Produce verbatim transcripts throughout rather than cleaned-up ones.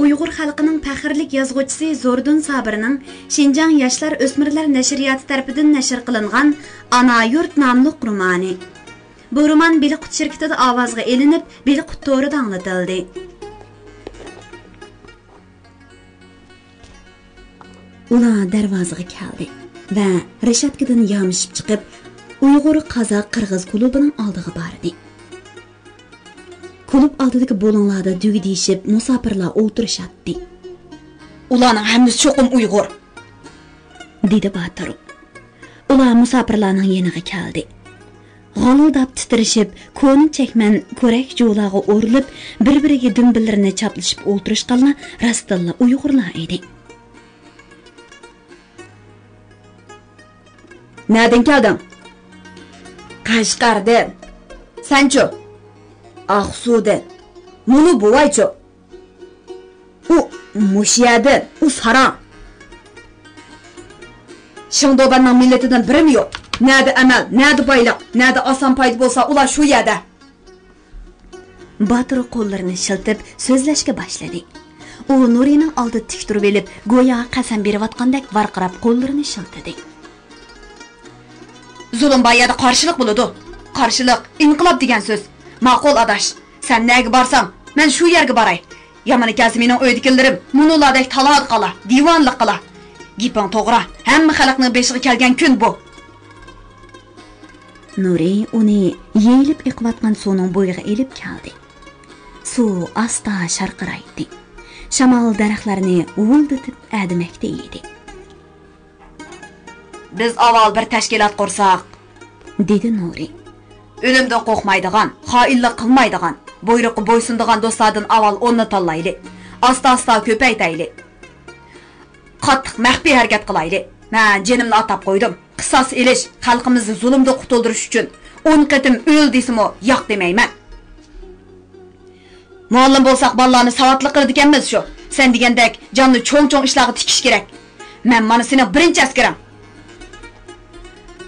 ئۇيغۇر خەلقىنىڭ پەخىرلىك يازغۇچىسى زوردۇن سابىرنىڭ شىنجاڭ ياشلار ئۆسمۈرلەر نەشرىياتى تەرىپىدىن نەشر قىلىنغان ئانا يۇرت ناملىق رومانى. بۇ رومان بېلىققۇت شىركىتىدە ئاۋازغا ئېلىنىپ، بېلىققۇت تورىدا ئاڭلىتىلدى. ئۇلار دەرۋازىغا كەلدى ۋە رېشاتكىدىن يامىشىپ چىقىپ، ئۇيغۇر، قازاق، قىرغىز كۇلۇبىنىڭ ئالدىغا باردى. كۇلۇب ئالدىدىكى بۇلۇڭلاردا دۈگدىشىپ مۇساپىرلار ئولتۇرۇشاتتى. «ئۇلارنىڭ ھەممىسى چوقۇم ئۇيغۇر!» دېدى باتۇر. ئۇلار مۇساپىرلارنىڭ يېنىغا كەلدى. غالىلداپ تىترىشىپ، كونا چەكمەن، كۆرەك جۇۋىلارغا ئورىلىپ، بىر-بىرىگە دۈمبىلىرىنى چاپلىشىپ ئولتۇرۇشقانلار راستتىنلا ئۇيغۇرلار ئىدى. «نەدىن كەلدىڭ؟» «قەشقەردىن.» «سەنچۇ؟» «ئاقسۇدىن.» «مۇنۇ بوۋايچۇ؟» «ئۇ مۇشۇ يەردىن، ئۇ ساراڭ.» «شېڭدۇبەننىڭ مىللىتىدىن بىرىمۇ يوق. نەدە ئەمەل، نەدە بايلىق، نەدە ئاسان پايدا بولسا، ئۇلار شۇ يەردە.» باتۇر قوللىرىنى شىلتىپ سۆزلەشكە باشلىدى. ئۇ نۇرىنىڭ ئالدىدا تىك تۇرۇۋېلىپ، گويا قەسەم بېرىۋاتقاندەك ۋارقىراپ قوللىرىنى شىلتىدى. «زۇلۇم بار يەردە قارشىلىق بولىدۇ. قارشىلىق ئىنقىلاب دېگەن سۆز. ماقۇل، ئاداش، سەن نەگە بارساڭ، مەن شۇ يەرگە باراي. يامىنى كەلسە، مېنىڭ ئۆيدىكىلىرىم مۇنۇلاردەك تالادا قالا، دىۋانىلىق قىلا. گېپىڭ توغرا، ھەممە خەلقنىڭ بېشىغا كەلگەن كۈن بۇ.» نۇرى ئۇنى يېيىلىپ ئېقىۋاتقان سۇنىڭ بويىغا ئېلىپ كەلدى. سۇ ئاستا شارقىرايتتى. شامال دەرەخلەرنى ھۇۋۇلدىتىپ ئەدىمەكتە ئىدى. «بىز ئاۋۋال بىر تەشكىلات قۇرساق،» دېدى نۇرى. «ئۆلۈمدىن قورقمايدىغان، خائىنلىق قىلمايدىغان، بۇيرۇققا بويسۇنىدىغان دوستلاردىن ئاۋۋال ئورنىتالايلى. ئاستا-ئاستا كۆپەيتەيلى. قاتتىق مەخپىي ھەرىكەت قىلايلى. مەن جېنىمنى ئاتاپ قويدۇم. قىساس ئېلىش، خەلقىمىزنى زۇلۇمدىن قۇتۇلدۇرۇش ئۈچۈن ئون قېتىم ئۆل دېسىمۇ ياق دېمەيمەن. مۇئەللىم بولساق، بالىلارنى ساۋاتلىق قىلىدىكەنمىز شۇ. سەن دېگەندەك جاننى چوڭ-چوڭ ئىشلارغا تىكىش كېرەك. مەن مانا سېنىڭ بىرىنچى ئەسكىرىڭ.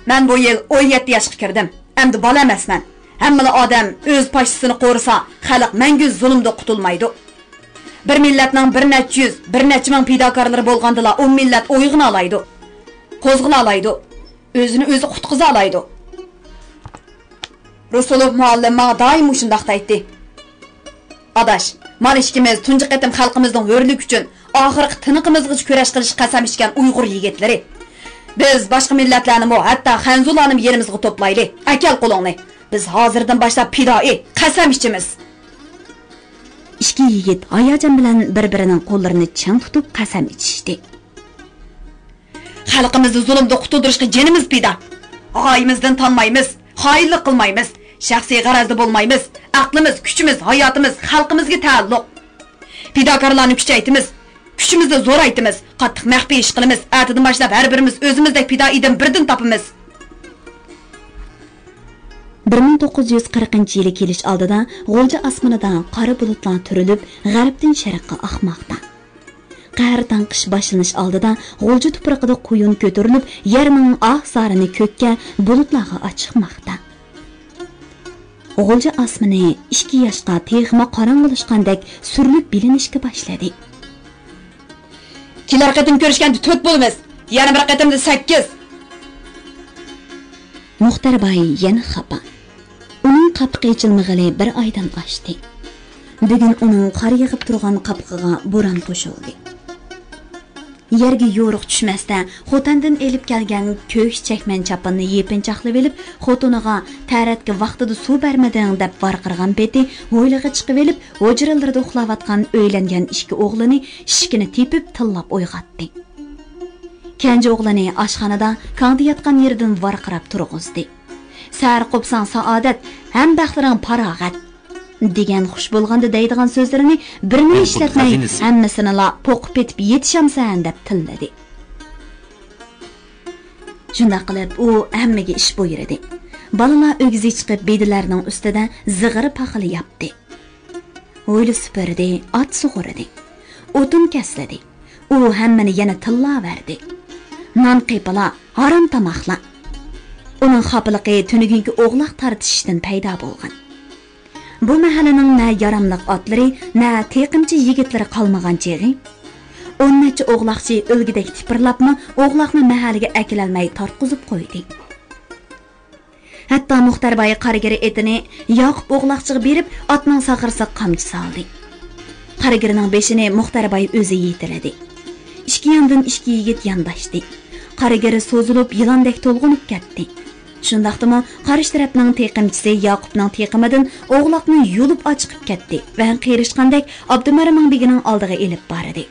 مەن بۇ يىل ئون يەتتە ياشقا كىردىم. ئەمدى بالا ئەمەسمەن. ھەممىلا ئادەم ئۆز پاشىسىنى قورۇسا، خەلق مەڭگۈ زۇلۇمدىن قۇتۇلمايدۇ. بىر مىللەتنىڭ بىر نەچچە يۈز، بىر نەچچە مىڭ پىداكارلىرى بولغاندىلا، ئۇ مىللەت ئويغىنالايدۇ، قوزغىلالايدۇ، ئۆزىنى ئۆزى قۇتقۇزالايدۇ.» رۇسۇلوف مۇئەللىم ماڭا دائىم مۇشۇنداق دەيتتى: «ئاداش، مانا ئىككىمىز تۇنجى قېتىم خەلقىمىزنىڭ ھۆرلۈكى ئۈچۈن ئاخىرقى تىنىقىمىزغىچە كۈرەش قىلىشقا قەسەم ئىچكەن ئۇيغۇر يىگىتلىرى. بىز باشقا مىللەتلەرنىمۇ، ھەتتا خەنزۇلارنىمۇ يېنىمىزغا توپلايلى. ئەكەل قولۇڭنى. بىز ھازىردىن باشلاپ پىدائىي قەسەم ئىچىمىز.» ئىككى يىگىت ھاياجان بىلەن بىر-بىرىنىڭ قوللىرىنى چىڭ تۇتۇپ قەسەم ئىچىشتى. «خەلقىمىزنى زۇلۇمدىن قۇتۇلدۇرۇشقا جېنىمىز پىدا. غايىمىزدىن تانمايمىز، خائىنلىق قىلمايمىز، شەخسىي غەرەزدە بولمايمىز. ئەقلىمىز، كۈچىمىز، ھاياتىمىز خەلقىمىزگە تەئەللۇق. پىداكارلارنى كۈچەيتىمىز، كۈچىمىزنى زورايتىمىز، قاتتىق مەخپىي ئىش قىلىمىز. ئەتىدىن باشلاپ ھەر بىرىمىز ئۆزىمىزدەك پىدائىيدىن بىردىن تاپىمىز.» بىر مىڭ توققۇز يۈز قىرىقىنچى يىلى كېلىش ئالدىدا غۇلجا ئاسمىنىدا قارا بۇلۇتلار تۈرۈلۈپ، غەربتىن شەرققە ئاقماقتا. قەھرىتان قىش باشلىنىش ئالدىدا غۇلجا تۇپرىقىدا قۇيۇن كۆتۈرۈلۈپ، يەرنىڭ ئاھ-زارىنى كۆككە، بۇلۇتلارغا ئاچىقماقتا. غۇلجا ئاسمىنى ئىككى ياشقا تېخىمۇ قاراڭغۇلاشقاندەك سۈرۈلۈپ بىلىنىشكە باشلىدى. «كېلەر قېتىم كۆرۈشكەندە تۆت بولىمىز، يەنە بىر قېتىمدا سەككىز.» مۇختەر باي يەنە خاپا. ئۇنىڭ قاپىقى ئېچىلمىغىلى بىر ئايدىن ئاشتى. بۈگۈن ئۇنىڭ قار يېغىپ تۇرغان قاپىقىغا بوران قوشۇلدى. يەرگە يورۇق چۈشمەستە، خوتەندىن ئېلىپ كەلگەن كۆك چەكمەن چاپىنىنى يېپىنچاقلىۋېلىپ، خوتۇنىغا «تەرەتكە ۋاقتىدا سۇ بەرمىدىڭ» دەپ ۋارقىرىغان پېتى ھويلىغا چىقىۋېلىپ، ھۇجرىلىرىدا ئۇخلاۋاتقان ئۆيلەنگەن ئىككى ئوغلىنى ئىشىكىنى تېپىپ تىللاپ ئويغاتتى. كەنجى ئوغلىنى ئاشخانىدا كاڭدا ياتقان يېرىدىن ۋارقىراپ تۇرغۇزدى. «سەھەر قوپساڭ سائادەت، ھەم بەختلىرىڭ پاراغەت» دېگەن خۇش بولغاندا دەيدىغان سۆزلىرىنى بىرىنى ئىشلەتمەي، ھەممىسىنىلا «پوقۇپ پېتىپ يېتىشەمسەن» دەپ تىللىدى. شۇنداق قىلىپ، ئۇ ھەممىگە ئىش بۇيرۇدى. بالىلار ئۆگزە چىقىپ، بېدىلەرنىڭ ئۈستىدە زىغىر پاخىلى ياپتى. ھويلا سۈپۈردى، ئات سۇغۇردى. ئوتۇن كەسلىدى. ئۇ ھەممىنى يەنە تىللاۋەردى. نان قېپىلا، ھارام تاماقلا. ئۇنىڭ خاپىلىقى تۈنۈگۈنكى ئوغلاق تارتىشىشتىن پەيدا بولغان. بۇ مەھەللىنىڭ نە ياراملىق ئاتلىرى، نە تېقىمچى يىگىتلىرى قالمىغان چېغى، ئون نەچچە ئوغلاقچى ئۆلگۈدەك تىپىرلاپمۇ ئوغلاقنى مەھەللىگە ئەكېلەلمەي تارتقۇزۇپ قويدى. ھەتتا مۇختەر باي قارىگىرى ئېتىنى ياقۇپ ئوغلاقچىغا بېرىپ، ئاتنىڭ ساغرىسىغا قامچا سالدى. قارىگىرىنىڭ بېشىنى مۇختەر باي ئۆزى يېتىلىدى. ئىككى ياندىن ئىككى يىگىت يانداشتى. قارىگىرى سوزۇلۇپ، يىلاندەك تولغىنىپ كەتتى. شۇنداقتىمۇ قارشى تەرەپنىڭ تېقىمچىسى ياقۇپنىڭ تېقىمىدىن ئوغلاقنى يۇلۇپ ئاچىقىپ كەتتى ۋە قېرىشقاندەك ئابدۇمەرىمىڭ بېگىنىڭ ئالدىغا ئېلىپ باردى.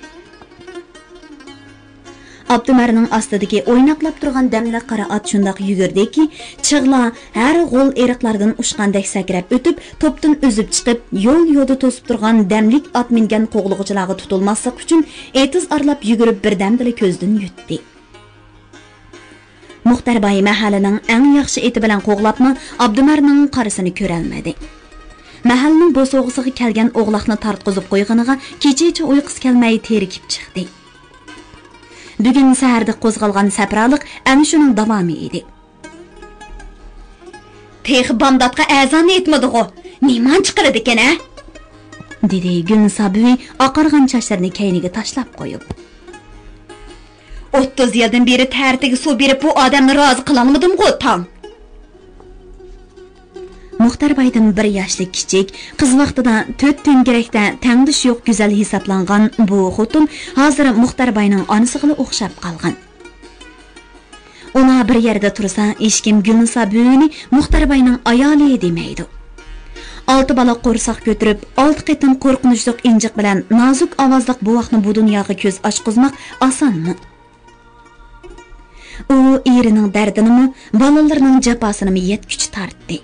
ئابدۇمەرنىڭ ئاستىدىكى ئويناقلاپ تۇرغان دەملىك قارا ئات شۇنداق يۈگۈردىكى، چىغلا ھەر غول ئېرىقلاردىن ئۇچقاندەك سەكرەپ ئۆتۈپ، توپتىن ئۈزۈپ چىقىپ، يول-يولدا توسۇپ تۇرغان دەملىك ئات مىنگەن قوغلىغۇچىلارغا تۇتۇلماسلىق ئۈچۈن، ئېتىز ئارىلاپ يۈگۈرۈپ، بىردەمدىلا كۆزدىن يىتتى. مۇختەر باي مەھەللىنىڭ ئەڭ ياخشى ئېتى بىلەن قوغلاپمۇ، ئابدۇمەرنىڭ قارىسىنى كۆرەلمىدى. مەھەللىنىڭ بوسۇغىسىغا كەلگەن ئوغلاقنى تارتقۇزۇپ قويغىنىغا كېچىچە ئۇيقۇسى كەلمەي تېرىكىپ چىقتى. بۈگۈن سەھەردە قوزغالغان سەپرالىق ئەنە شۇنىڭ داۋامى ئىدى. تېخى بامداتقا ئەزاننى ئېيتمىدىغۇ، نېمانچە قىلىدىكەن-ھە؟ دېدى گۈلنىسا بۈۋى ئاقارغان چاچلىرىنى كەينىگە تاشلاپ قويۇپ. ئوتتۇز يىلدىن بېرى تەرىتىگە سۇ بېرىپ، بۇ ئادەمنى رازى قىلالمىدىمغۇ، تاڭ! مۇختەر بايدىن بىر ياشلىق كىچىك، قىز ۋاقتىدا تۆت تۆڭگىرەكتە تەڭدىشى يوق گۈزەل ھېسابلانغان بۇ خوتۇن ھازىر مۇختەر باينىڭ ئانىسىغىلا ئوخشاپ قالغان. ئۇلار بىر يەردە تۇرسا، ھېچكىم گۈلنىسا بۈۋىنى مۇختەر باينىڭ ئايالى دېمەيدۇ. ئالتە بالا قورساق كۆتۈرۈپ، ئالتە قېتىم قورقۇنچلۇق ئىنجىق بىلەن نازۇك ئاۋازلىق بوۋاقنى بۇ دۇنياغا كۆز ئاچقۇزماق ئاسانمۇ؟ ئۇ ئېرىنىڭ دەردىنىمۇ، بالىلىرىنىڭ جاپاسىنىمۇ يەتكۈچە تارتتى.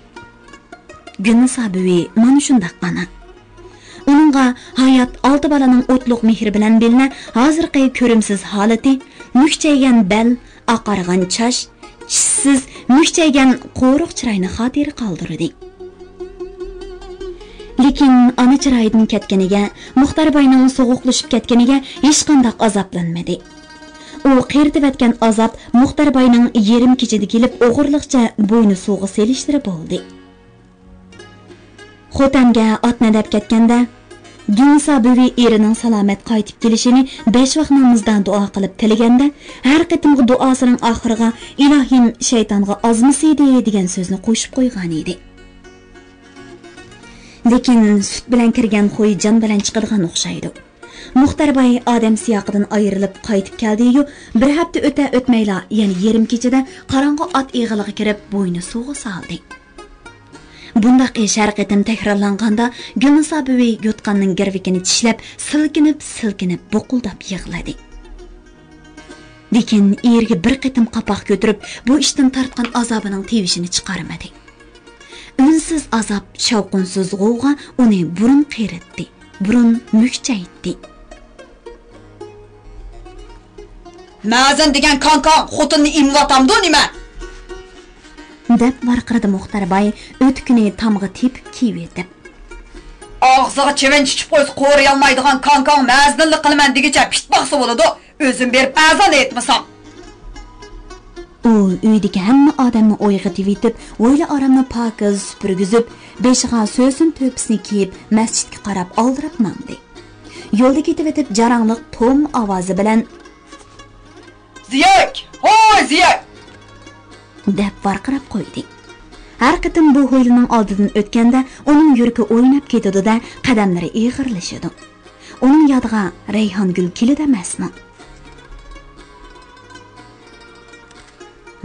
گۈلنىسا بۈۋى مانا شۇنداق ئانا. ئۇنىڭغا ھايات ئالتە بالىنىڭ ئوتلۇق مېھرى بىلەن بىللە، ھازىرقى كۆرۈمسىز ھالىتى، مۈكچەيگەن بەل، ئاقارغان چاچ، چىشسىز، مۈكچەيگەن قورۇق چىراينى خاتىرە قالدۇردى. لېكىن ئانا چىرايىدىن كەتكىنىگە، مۇختەر باينىڭ سوغۇقلىشىپ كەتكىنىگە ھېچقانداق ئازابلانمىدى. ئۇ قېرىتىۋەتكەن ئازاب مۇختەر باينىڭ يېرىم كېچىدە كېلىپ ئوغرىلىقچە بوينى سۇغا سېلىشلىرى بولدى. خوتەنگە ئاتنى دەپ كەتكەندە، گۈلنىسا بۈۋى ئېرىنىڭ سالامەت قايتىپ كېلىشىنى بەش ۋاق نامىزدا دۇئا قىلىپ تىلىگەندە، ھەر قېتىمقى دۇئاسىنىڭ ئاخىرىغا، «ئىلاھىم شەيتانغا ئازمىسىدى» دېگەن سۆزنى قوشۇپ قويغانىدى. لېكىن سۈت بىلەن كىرگەن خوي جان بىلەن چىقىدىغان ئوخشايدۇ. مۇختەر باي ئادەم سىياقىدىن ئايرىلىپ قايتىپ كەلدى-يۇ، بىر ھەپتە ئۆتە-ئۆتمەيلا يەنە يېرىم كېچىدە قاراڭغۇ ئات ئېغىلىغا كىرىپ، بوينى سۇغا سالدى. بۇنداق ئىش ھەر قېتىم تەكرارلانغاندا، گۈلنىسا بۈۋى يوتقاننىڭ گىرۋىكىنى چىشلەپ، سىلكىنىپ-سىلكىنىپ، بۇقۇلداپ يىغلىدى. لېكىن ئېرىگە بىر قېتىم قاپاق كۆتۈرۈپ، بۇ ئىشتىن تارتقان ئازابىنىڭ تىۋىشىنى چىقارمىدى. ئۈنسىز ئازاب، شاۋقۇنسىز غوۋغا ئۇنى بۇرۇن قېرىتتى، بۇرۇن مۈكچەيتتى. «مەزىن دېگەن كاڭكاڭ خوتۇننى ئېمىۋاتامدۇ نېمە؟» دەپ ۋارقىرىدى مۇختەر باي ئۆتۈكىنى تامغا تېپىپ كىيىۋېتىپ. «ئاغزىغا چىۋىن چىچىپ قويسا قورۇيالمايدىغان كاڭكاڭ مەزىنلىك قىلىمەن دېگۈچە پىت باقسا بولىدۇ. ئۆزۈم بېرىپ ئەزان ئېيتمىسام.» ئۇ ئۆيدىكى ھەممە ئادەمنى ئويغىتىۋېتىپ، ھويلا ئارامنى پاكىز سۈپۈرگۈزۈپ، بېشىغا سۆسۈن تۆپىسىنى كىيىپ، مەسچىتكە قاراپ ئالدىراپ ماڭدى. يولدا كېتىۋېتىپ جاراڭلىق توم ئاۋازى بىلەن، «زىيەك! ھوي، زىيەك!» دەپ ۋارقىراپ قويدى. ھەر قېتىم بۇ ھويلىنىڭ ئالدىدىن ئۆتكەندە، ئۇنىڭ يۈرىكى ئويناپ كېتىدۇ-دە، قەدەملىرى ئېغىرلىشىدۇ. ئۇنىڭ يادىغا رەيھانگۈل كېلىدۇ ئەمەسمۇ؟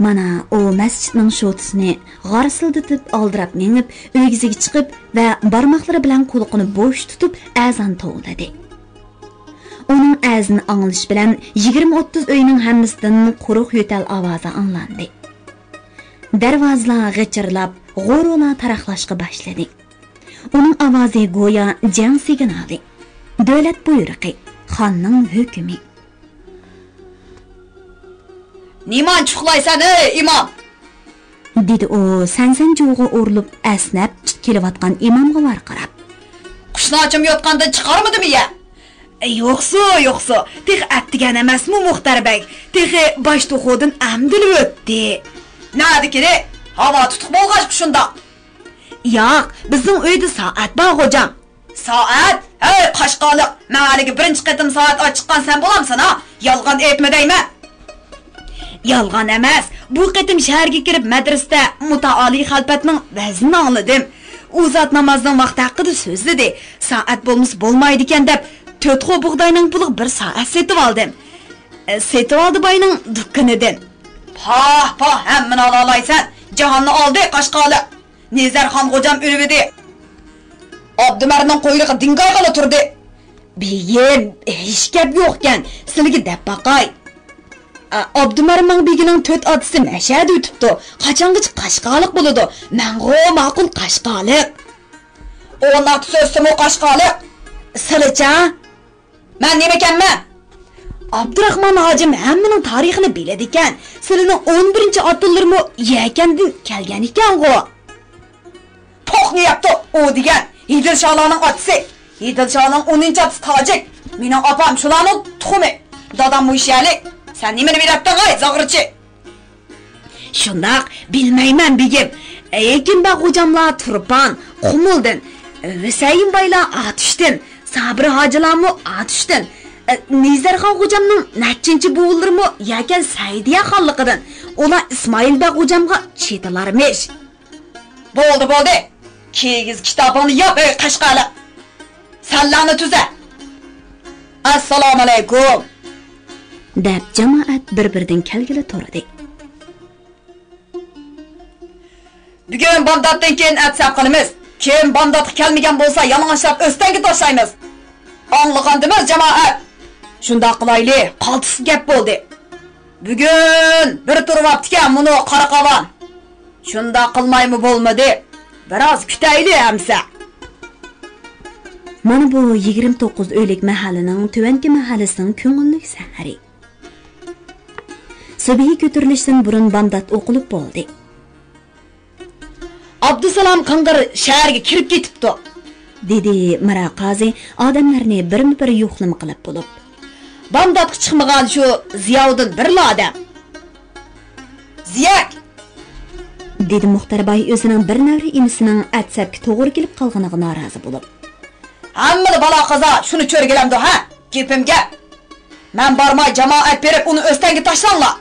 مانا، ئۇ مەسچىتنىڭ شوتىسىنى غارسىلدىتىپ، ئالدىراپ مېڭىپ، ئۆگزىگە چىقىپ ۋە بارماقلىرى بىلەن قۇلىقىنى بوش تۇتۇپ ئەزان توۋلىدى. ئۇنىڭ ئەزىنى ئاڭلىشى بىلەن يىگىرمە ئوتتۇز ئۆينىڭ ھەممىسىدىن قۇرۇق يۆتەل ئاۋازى ئاڭلاندى. دەرۋازىلار غىچىرلاپ، غورۇلار تاراقلاشقا باشلىدى. ئۇنىڭ ئاۋازى گويا جەڭ سىگنالى، دۆلەت بۇيرۇقى، خاننىڭ ھۆكمى. «نېمانچە ئۇخلايسەن، ئەي ئىمام؟» دېدى ئۇ سەنسەنجۇغا ئۇرۇلۇپ ئەسنەپ كېلىۋاتقان ئىمامغا ۋارقىراپ. «قۇشناچىم يوتقاندىن چىقارمىدىمۇ يە؟» «يوقسۇ، يوقسۇ، تېخى ئەتىگەن ئەمەسمۇ مۇختەر بەگ؟ تېخى باش توخۇدىن ئەمدىلا ئۆتتى.» «نەدىكىنى؟ ھاۋا تۇتۇق بولغاچقا شۇنداق.» ياق، بىزنىڭ ئۆيدە سائەت بار، غوجام. سائەت؟ ھەي، قاشقالىق! مەھەللىگە بىرىنچى قېتىم سائەت ئاچىققان سەن بولامسەن، ھا؟ يالغان ئېيتما دەيمەن! يالغان ئەمەس، بۇ قېتىم شەھەرگە كىرىپ مەدرىسىدە مۇتائالى خەلپەتنىڭ ۋەزنىنى ئاڭلىدىم. ئۇ زات نامازنىڭ ۋاقتى ھەققىدە سۆزلىدى. سائەت بولمىسا بولمايدىكەن دەپ، تۆت خو بۇغداينىڭ پۇلىغا بىر سائەت سېتىۋالدىم. ئە، سېتىۋالدى باينىڭ دۇكىنىدىن. پاھ، پاھ، ھەممىنى ئالالايسەن، جاھاننى ئالدى قاشقالىق. نېزەرخان غوجام ئۆلۈۋىدى. ئابدۇمەرنىڭ قۇيرۇقى دىڭگايغىلى تۇردى. بېگىم، ھېچ گەپ يوقكەن، سىلىگە دەپ باقاي. ئا، ئابدۇمەرمىڭ بېگىنىڭ تۆت ئاتىسى مەشەدە ئۆتۈپتۇ. قاچانغىچە قاشقالىق بولىدۇ؟ مەنغۇ ماقۇل قاشقالىق. ئون ئاتا سۆزسىمۇ قاشقالىق. سىلىچە؟ مەن نېمىكەنمەن؟ ئابدۇراخمان ھاجىم ھەممىنىڭ تارىخىنى بىلىدىكەن. سىلىنىڭ ئون بىرىنچى ئاتىلىرىمۇ يەكەندىن كەلگەن ئىكەنغۇ. پوقنى يەپتۇ ئۇ دېگەن. ھېدىل شاھلارنىڭ ئاتىسى. ھېدىل شاھنىڭ ئونىنچى ئاتىسى تاجىك. مېنىڭ ئاپام شۇلارنىڭ تۇخۇمى. داداممۇ ھوشيارلىق. سەن نېمىنى بىلەتتىڭ، ھاي، زاغرىچى؟ شۇنداق، بىلمەيمەن، بېگىم. ھېكىم بەگ غوجاملار تۇرپان، قۇمۇلدىن، ھۈسەيىن بايلار ئاتۇشتىن، سابىر ھاجىلارمۇ ئاتۇشتىن، نېزەرخان غوجامنىڭ نەچچىنچى بوۋىلىرىمۇ يەكەن سەئىدىيە خانلىقىدىن، ئۇلار ئىسمائىل بەگ غوجامغا چېتىلارمىش. بولدى، بولدى. كىگىز كىتابىڭنى ياپ، ئەي قەشقەرلىق. سەللەڭنى تۈزە. ئەسسالامۇئەلەيكۇم. دەپ جامائەت بىر-بىرىدىن كەلگىلى تۇردى. بۈگۈن بامداتتىن كېيىن ئەتسەپ قىلىمىز. كىم بامداتقا كەلمىگەن بولسا، يالىڭاچلاپ ئۆستەڭگە تاشلايمىز. ئاڭلىغاندىمىز، جامائەت؟ شۇنداق قىلايلى، قالتىس گەپ بولدى. بۈگۈن بىر تۇرۇۋاپتىكەن مۇنۇ قارا قاۋان. شۇنداق قىلمايمۇ بولمىدى. بىراز كۈتەيلى ئەمسە. مانا بۇ يىگىرمە توققۇز ئۆيلۈك مەھەللىنىڭ تۆۋەنكى مەھەللىسىنىڭ كۆڭۈللۈك سەھىرى. سۈبھى كۆتۈرۈلۈشتىن بۇرۇن بامدات ئوقۇلۇپ بولدى. ئابدۇسالام قىڭغىر شەھەرگە كىرىپ كېتىپتۇ، دېدى مىرا قازى ئادەملەرنى بىرمۇ بىر يوقلىما قىلىپ بولۇپ. بامداتقا چىقمىغان شۇ زىياۋۇدۇن بىرلا ئادەم. زىيەك! دېدى مۇختەر باي ئۆزىنىڭ بىر نەۋرە ئىنىسىنىڭ ئەتسەپكە توغرا كېلىپ قالغىنىغا نارازى بولۇپ. ھەممىلا بالا-قازا شۇنى چۆرگىلەمدۇ، ھە؟ گېپىم گەپ. مەن بارماي جامائەت بېرىپ ئۇنى ئۆستەڭگە تاشلاڭلار.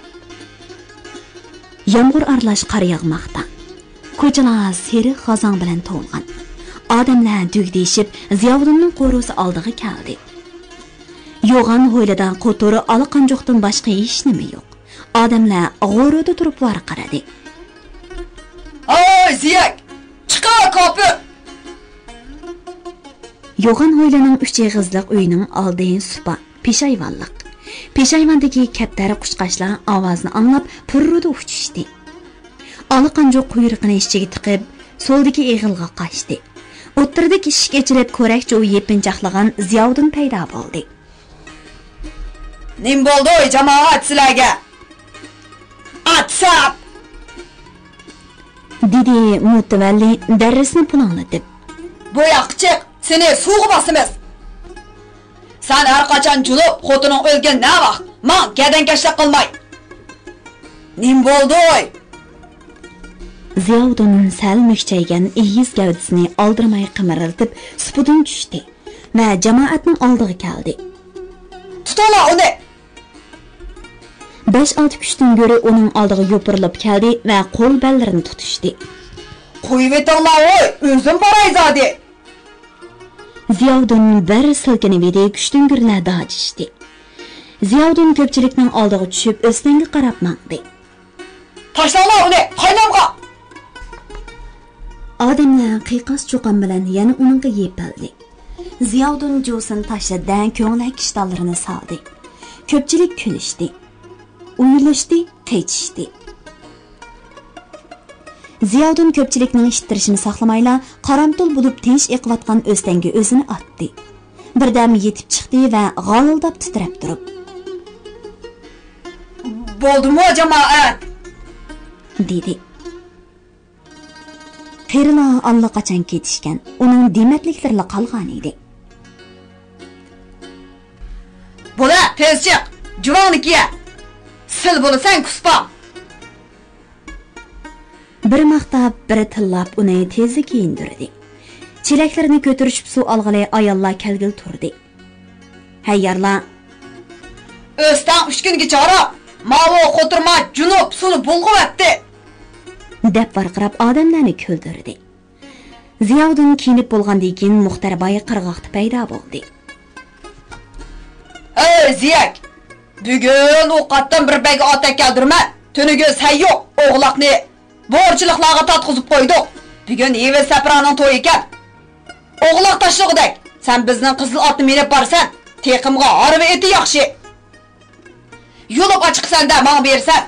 يامغۇر ئارىلاش قار ياغماقتا. كوچىلار سېرىق غازاڭ بىلەن تولغان. ئادەملەر دۈگدىشىپ زىياۋۇدۇننىڭ قورۇسى ئالدىغا كەلدى. يوغان ھويلىدا قوتۇر ئالا قانجۇقتىن باشقا ھېچنېمە يوق. ئادەملەر غورىدا تۇرۇپ ۋارقىرىدى. ھاي زىيەك! چىقار كاپىر! يوغان ھويلىنىڭ ئۈچ ئېغىزلىق ئۆيىنىڭ ئالدى سۇپا، پېشايۋانلىق. پېشايۋاندىكى كەپتەر قۇشقاچلار ئاۋازنى ئاڭلاپ پۇررىدە ئۇچۇشتى. ئالا قانجۇق قۇيرۇقىنى ئىچىگە تىقىپ، سولدىكى ئېغىلغا قاچتى. ئوتتۇرىدىكى ئىشىك ئېچىلىپ، كورەكچە يېپىنچاقلىغان زىياۋۇدۇن پەيدا بولدى. نېمە بولدى جامائەت سىلەرگە؟ ئاتساپ! دېدى مۇتەۋەللى دەررىسىنى پۇلاڭلىتىپ. بۇ ياققا چىق، سېنى سۇغا باسىمىز! سەن ھەر قاچان جۇلۇپ، خوتۇنۇڭ ئۆلگەن نەۋاخ، ماڭ گەدەنكەشلىك قىلماي! نېمە بولدى؟ زىياۋۇدۇن سەل مۈكچەيگەن ئېگىز گەۋدىسىنى ئالدىرىماي قىمىرلىتىپ سۇپىدىن چۈشتى ۋە جامائەتنىڭ ئالدىغا كەلدى. تۇتۇڭلار ئۇنى! بەش-ئالتە كۈچتۈڭگۈر ئۇنىڭ ئالدىغا يوپۇرۇلۇپ كەلدى ۋە قول بەللىرىنى تۇتۇشتى. قويۇۋېتىڭلار ھوي، ئۆزۈم باراي زادى! زىياۋۇدۇن بىر سىلكىنىۋىدى، كۈچتۈڭگۈرلەر داجىشتى. زىياۋۇدۇن كۆپچىلىكنىڭ ئالدىغا چۈشۈپ ئۆستەڭگە قاراپ ماڭدى. تاشلاڭلار ئۇنى، قاينامغا! ئادەملەر قىيقاس-چۇقان بىلەن يەنە ئۇنىڭغا يېپىلدى. زىياۋۇدۇن جۇۋىسىنى تاشلىدى-دە، كۆڭلەك ئىشتانلىرىنى سالدى. كۆپچىلىك كۈلۈشتى. ئۇيىلىشتى، قېچىشتى. زىياۋۇدۇن كۆپچىلىكنىڭ ئىتتىرىشىنى ساقلىمايلا، قارامتۇل بولۇپ تىنچ ئېقىۋاتقان ئۆستەڭگە ئۆزىنى ئاتتى. بىردەم يېتىپ چىقتى ۋە غالىلداپ تىترەپ تۇرۇپ. بولدىمۇ، جامائەت؟ دېدى. قېرىلار ئاللىقاچان كېتىشكەن، ئۇنىڭ دېمەتلىكلىرىلا قالغانىدى. بولە، تېز چىق، جۇۋاڭنى كىيە. سىل بولىسەن، كۇسپاڭ! بىر ماختاپ، بىر تىللاپ ئۇنى تېزلا كىيىندۈردى. چېلەكلىرىنى كۆتۈرۈشۈپ سۇ ئالغىلى ئاياللار كەلگىلى تۇردى. ھەييارلار، «ئۆستەڭ ئۈچ كۈنگىچە ھاراپ، ماۋۇ قوتۇرما جۇنۇپ سۇنى بۇلغىۋەتتى!» دەپ ۋارقىراپ ئادەملەرنى كۈلدۈردى. زىياۋۇدۇن كىيىنىپ بولغاندىن كېيىن مۇختەر باي قىرغاقتا پەيدا بولدى. «ھەي، زىيەك! بۈگۈن ئۇ قاتتىن بىر بەگ ئات ئەكەلدۈرمە، تۈنۈگۈن سەن يوق، ئوغلاقنى بورچىلىقلارغا تارتقۇزۇپ قويدۇق. بۈگۈن ھېۋىز سەپرانىڭ تويى ئىكەن. ئوغلاق تاشلىغۇدەك، سەن بىزنىڭ قىزىل ئاتنى مىنىپ بارىسەن، تېخىمغا ھارۋا ئېتى ياخشى. يۇلۇپ ئاچىقىسەن-دە، ماڭا بېرىسەن.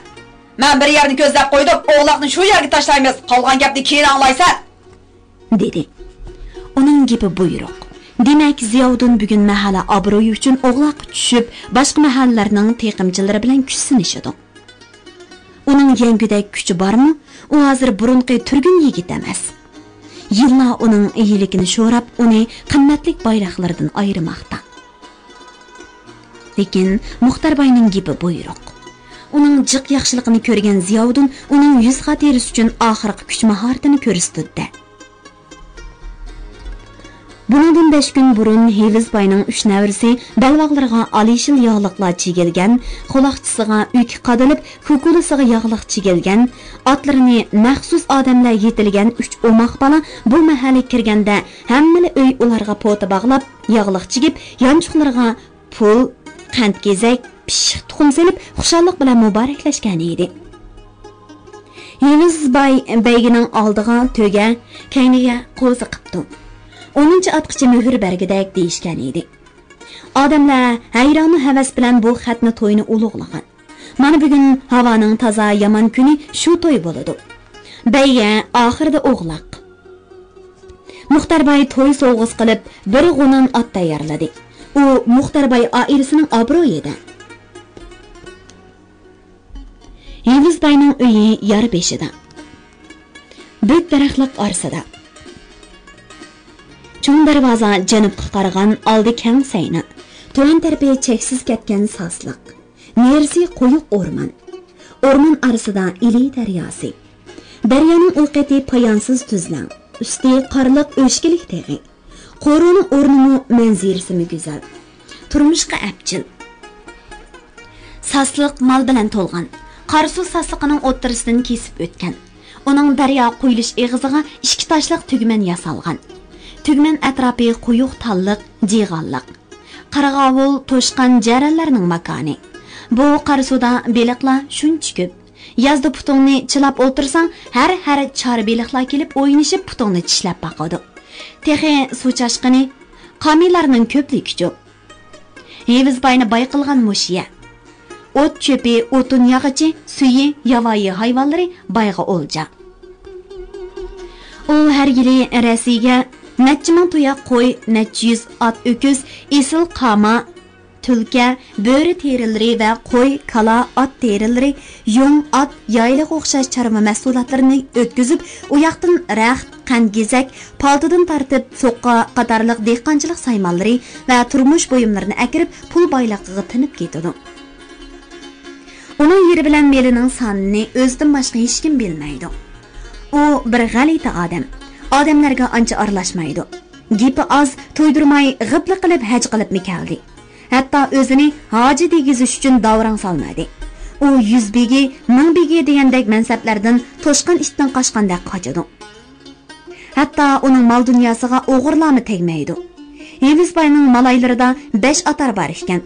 مەن بىر يەرنى كۆزلەپ قويدۇم، ئوغلاقنى شۇ يەرگە تاشلايمىز، قالغان گەپنى كېيىن ئاڭلايسەن.» دېدى. ئۇنىڭ گېپى بۇيرۇق. دېمەك، زىياۋۇدۇن بۈگۈن مەھەللە ئابرۇيى ئۈچۈن ئوغلاققا چۈشۈپ، باشقا مەھەللىلەرنىڭ تېقىمچىلىرى بىلەن كۈچ سىنىشىدۇ. ئۇنىڭ يەڭگۈدەك كۈچى بارمۇ؟ ئۇ ھازىر بۇرۇنقى تۈرگۈن يىگىت ئەمەس. يىللار ئۇنىڭ ئىگىلىكىنى شوراپ، ئۇنى قىممەتلىك بايلىقلىرىدىن ئايرىماقتا. لېكىن مۇختەر باينىڭ گېپى بۇيرۇق. ئۇنىڭ جىق ياخشىلىقىنى كۆرگەن زىياۋۇدۇن ئۇنىڭ يۈز خاتىرىسى ئۈچۈن ئاخىرقى كۈچ ماھارىتىنى كۆرسىتىدۇ-دە. بۇنىڭدىن بەش كۈن بۇرۇن ھېۋىز باينىڭ ئۈچ نەۋرىسى بەلباغلىرىغا ئالىيشىل ياغلىقلار چىگىلگەن، قۇلاقچىسىغا ئۈك قادىلىپ، كۇكۇلىسىغا ياغلىق چىگىلگەن، ئاتلىرىنى مەخسۇس ئادەملەر يېتىلىگەن ئۈچ ئوماق بالا بۇ مەھەللىگە كىرگەندە، ھەممىلا ئۆي ئۇلارغا پوتا باغلاپ، ياغلىق چىگىپ، يانچۇقلىرىغا پۇل، قەنت-گېزەك، پىششىق تۇخۇم سېلىپ، خۇشاللىق بىلەن مۇبارەكلەشكەن ئىدى. ھېۋىز باي بەيگىنىڭ ئالدىغا تۆگە، كەينىگە قوزا قىپتۇ. ئونىنچى ئاتقىچە مۆھۈر بەرگۈدەك دېيىشكەن ئىدى. ئادەملەر ھەيرانۇ ھەۋەس بىلەن بۇ خەتنە تويىنى ئۇلۇغلىغان. مانا بۈگۈن ھاۋانىڭ تازا يامان كۈنى، شۇ توي بولىدۇ. بەيگە ئاخىرىدا ئوغلاق. مۇختەر باي توي سوۋغىسى قىلىپ بىر غۇنان ئات تەييارلىدى. ئۇ مۇختەر باي ئائىلىسىنىڭ ئابرۇيى-دە. ھېۋىز باينىڭ ئۆيى يار بېشىدا. بۆك دەرەخلىك ئارىسىدا. چوڭ دەرۋازا جەنۇبقا قارىغان، ئالدى كەڭ سەينە. تۆۋەن تەرىپى چەكسىز كەتكەن ساسلىق. نېرىسى قويۇق ئورمان. ئورمان ئارىسىدا ئىلى دەرياسى. دەريانىڭ ئۇ قېتى پايانسىز تۈزلەڭ. ئۈستى قارلىق ئۆچكىلىك تېغى. قورۇنىڭ ئورنىمۇ، مەنزىرىسىمۇ گۈزەل. تۇرمۇشقا ئەپچىل. ساسلىق مال بىلەن تولغان. قاراسۇ ساسلىقىنىڭ ئوتتۇرىسىدىن كېسىپ ئۆتكەن. ئۇنىڭ دەريا قۇيۇلۇش ئېغىزىغا ئىككى تاشلىق تۈگمەن ياسالغان. تۈگمەن ئەتراپى قويۇق تاللىق، جىغانلىق. قارىغاۋۇل، توشقان، جەرەنلەرنىڭ ماكانى. بۇ قاراسۇدا بېلىقلار شۇنچە كۆپ. يازدا پۇتۇڭنى چىلاپ ئولتۇرساڭ، ھەر، ھەر چارە بېلىقلار كېلىپ ئوينىشىپ پۇتۇڭنى چىشلەپ باقىدۇ. تېخى سۇ چاشقىنى، قامىلارنىڭ كۆپلۈكىچۇ. ھېۋىز باينى باي قىلغان مۇشۇ يەر. ئوت چۆپى، ئوتۇن ياغىچى، سۈيى، ياۋايى ھايۋانلىرى بايغا ئولجا. ئۇ ھەر يىلى رەسىگە نەچچە مىڭ تۇياق قوي، نەچچە يۈز ئات ئۆكۈز، ئېسىل قاما، تۈلكە، بۆرە تېرىلىرى ۋە قوي، كالا، ئات تېرىلىرى، يۇڭ، ئات، يايلىغا ئوخشاش چارۋا مەھسۇلاتلىرىنى ئۆتكۈزۈپ، ئۇ ياقتىن رەخت، قەنت-گېزەك، پالتىدىن تارتىپ سوقا قاتارلىق دېھقانچىلىق سايمانلىرى ۋە تۇرمۇش بۇيۇملىرىنى ئەكىرىپ، پۇل بايلىقىغا تېنىپ كېتىدۇ. ئۇنىڭ يېرى بىلەن مېلىنىڭ سانىنى ئۆزىدىن باشقا ھېچكىم بىلمەيدۇ. ئۇ بىر غەلىتە ئادەم. ئادەملەرگە ئانچە ئارىلاشمايدۇ. گېپى ئاز، تۇيدۇرماي غىپلا قىلىپ ھەج قىلىپمۇ كەلدى. ھەتتا ئۆزىنى ھاجى دېگۈزۈش ئۈچۈن داۋراڭ سالمىدى. ئۇ يۈز بېگى، مىڭ بېگى دېگەندەك مەنسەپلەردىن توشقان ئىتتىن قاچقاندەك قاچىدۇ. ھەتتا ئۇنىڭ مال-دۇنياسىغا ئوغرىلارمۇ تەگمەيدۇ. ھېۋىز باينىڭ مالايلىرىدا بەش ئاتار بار ئىكەن.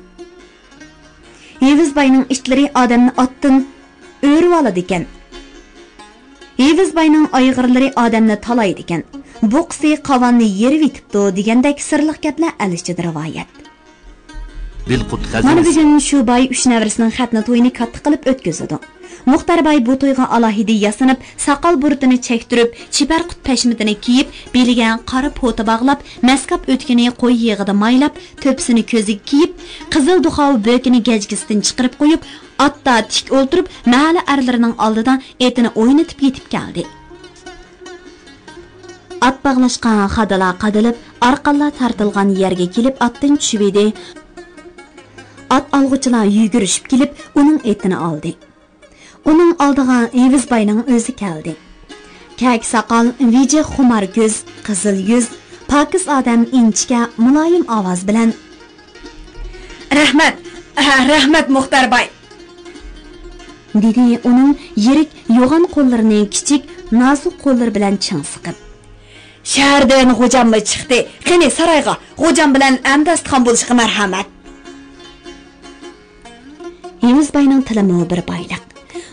ھېۋىز باينىڭ ئىتلىرى ئادەمنى ئاتتىن ئۆرۈۋالىدىكەن. ھېۋىز باينىڭ ئايغىرلىرى ئادەمنى تالايدىكەن. بۇقىسى قاۋاننى يېرىۋېتىپتۇ دېگەندەك سىرلىق گەپلەر ئەل ئىچىدە رىۋايەت. دىلقۇت مانا غەزىز. بۈگۈن شۇ باي ئۈچ نەۋرىسىنىڭ خەتنە تويىنى كاتتا قىلىپ ئۆتكۈزىدۇ. مۇختەر باي بۇ تويغا ئالاھىدە ياسىنىپ، ساقال بۇرۇتىنى چەكتۈرۈپ، چىپەر قۇت پەشمىتىنى كىيىپ، بېلىگە قارا پوتا باغلاپ، مەسكاپ ئۆتۈكىنى قوي يېغىدا مايلاپ، تۆپىسىنى كۆزىگە كىيىپ، قىزىل دۇخاۋا بۆكىنى گەجگىسىدىن چىقىرىپ قويۇپ، ئاتتا تىك ئولتۇرۇپ، مەھەللە ئەرلىرىنىڭ ئالدىدا ئېتىنى ئوينىتىپ يېتىپ كەلدى. ئات باغلاشقا خادىلار قادىلىپ، ئارقانلار تارتىلغان يەرگە كېلىپ ئاتتىن چۈشۈۋىدى. ئات ئالغۇچىلار يۈگۈرۈشۈپ كېلىپ، ئۇنىڭ ئېتىنى ئالدى. ئۇنىڭ ئالدىغا ئېۋىز باينىڭ ئۆزى كەلدى. كەكە ساقال، ۋىجىك خۇمار كۆز، قىزىل يۈز، پاكىز ئادەم ئىنچىكە، مۇلايىم ئاۋاز بىلەن: «رەھمەت، ھە، رەھمەت، مۇختەر باي!» دېدى ئۇنىڭ يىرىك، يوغان قوللىرىنى كىچىك، نازۇك قوللىرى بىلەن چىڭ سىقىپ. «شەھەردىن غوجاممۇ چىقتى. قېنى، سارايغا، غوجام بىلەن ئەمدى داستىخان بولۇشقا مەرھەمەت.» ئېۋىز باينىڭ تىلىمۇ بىر بايلىق.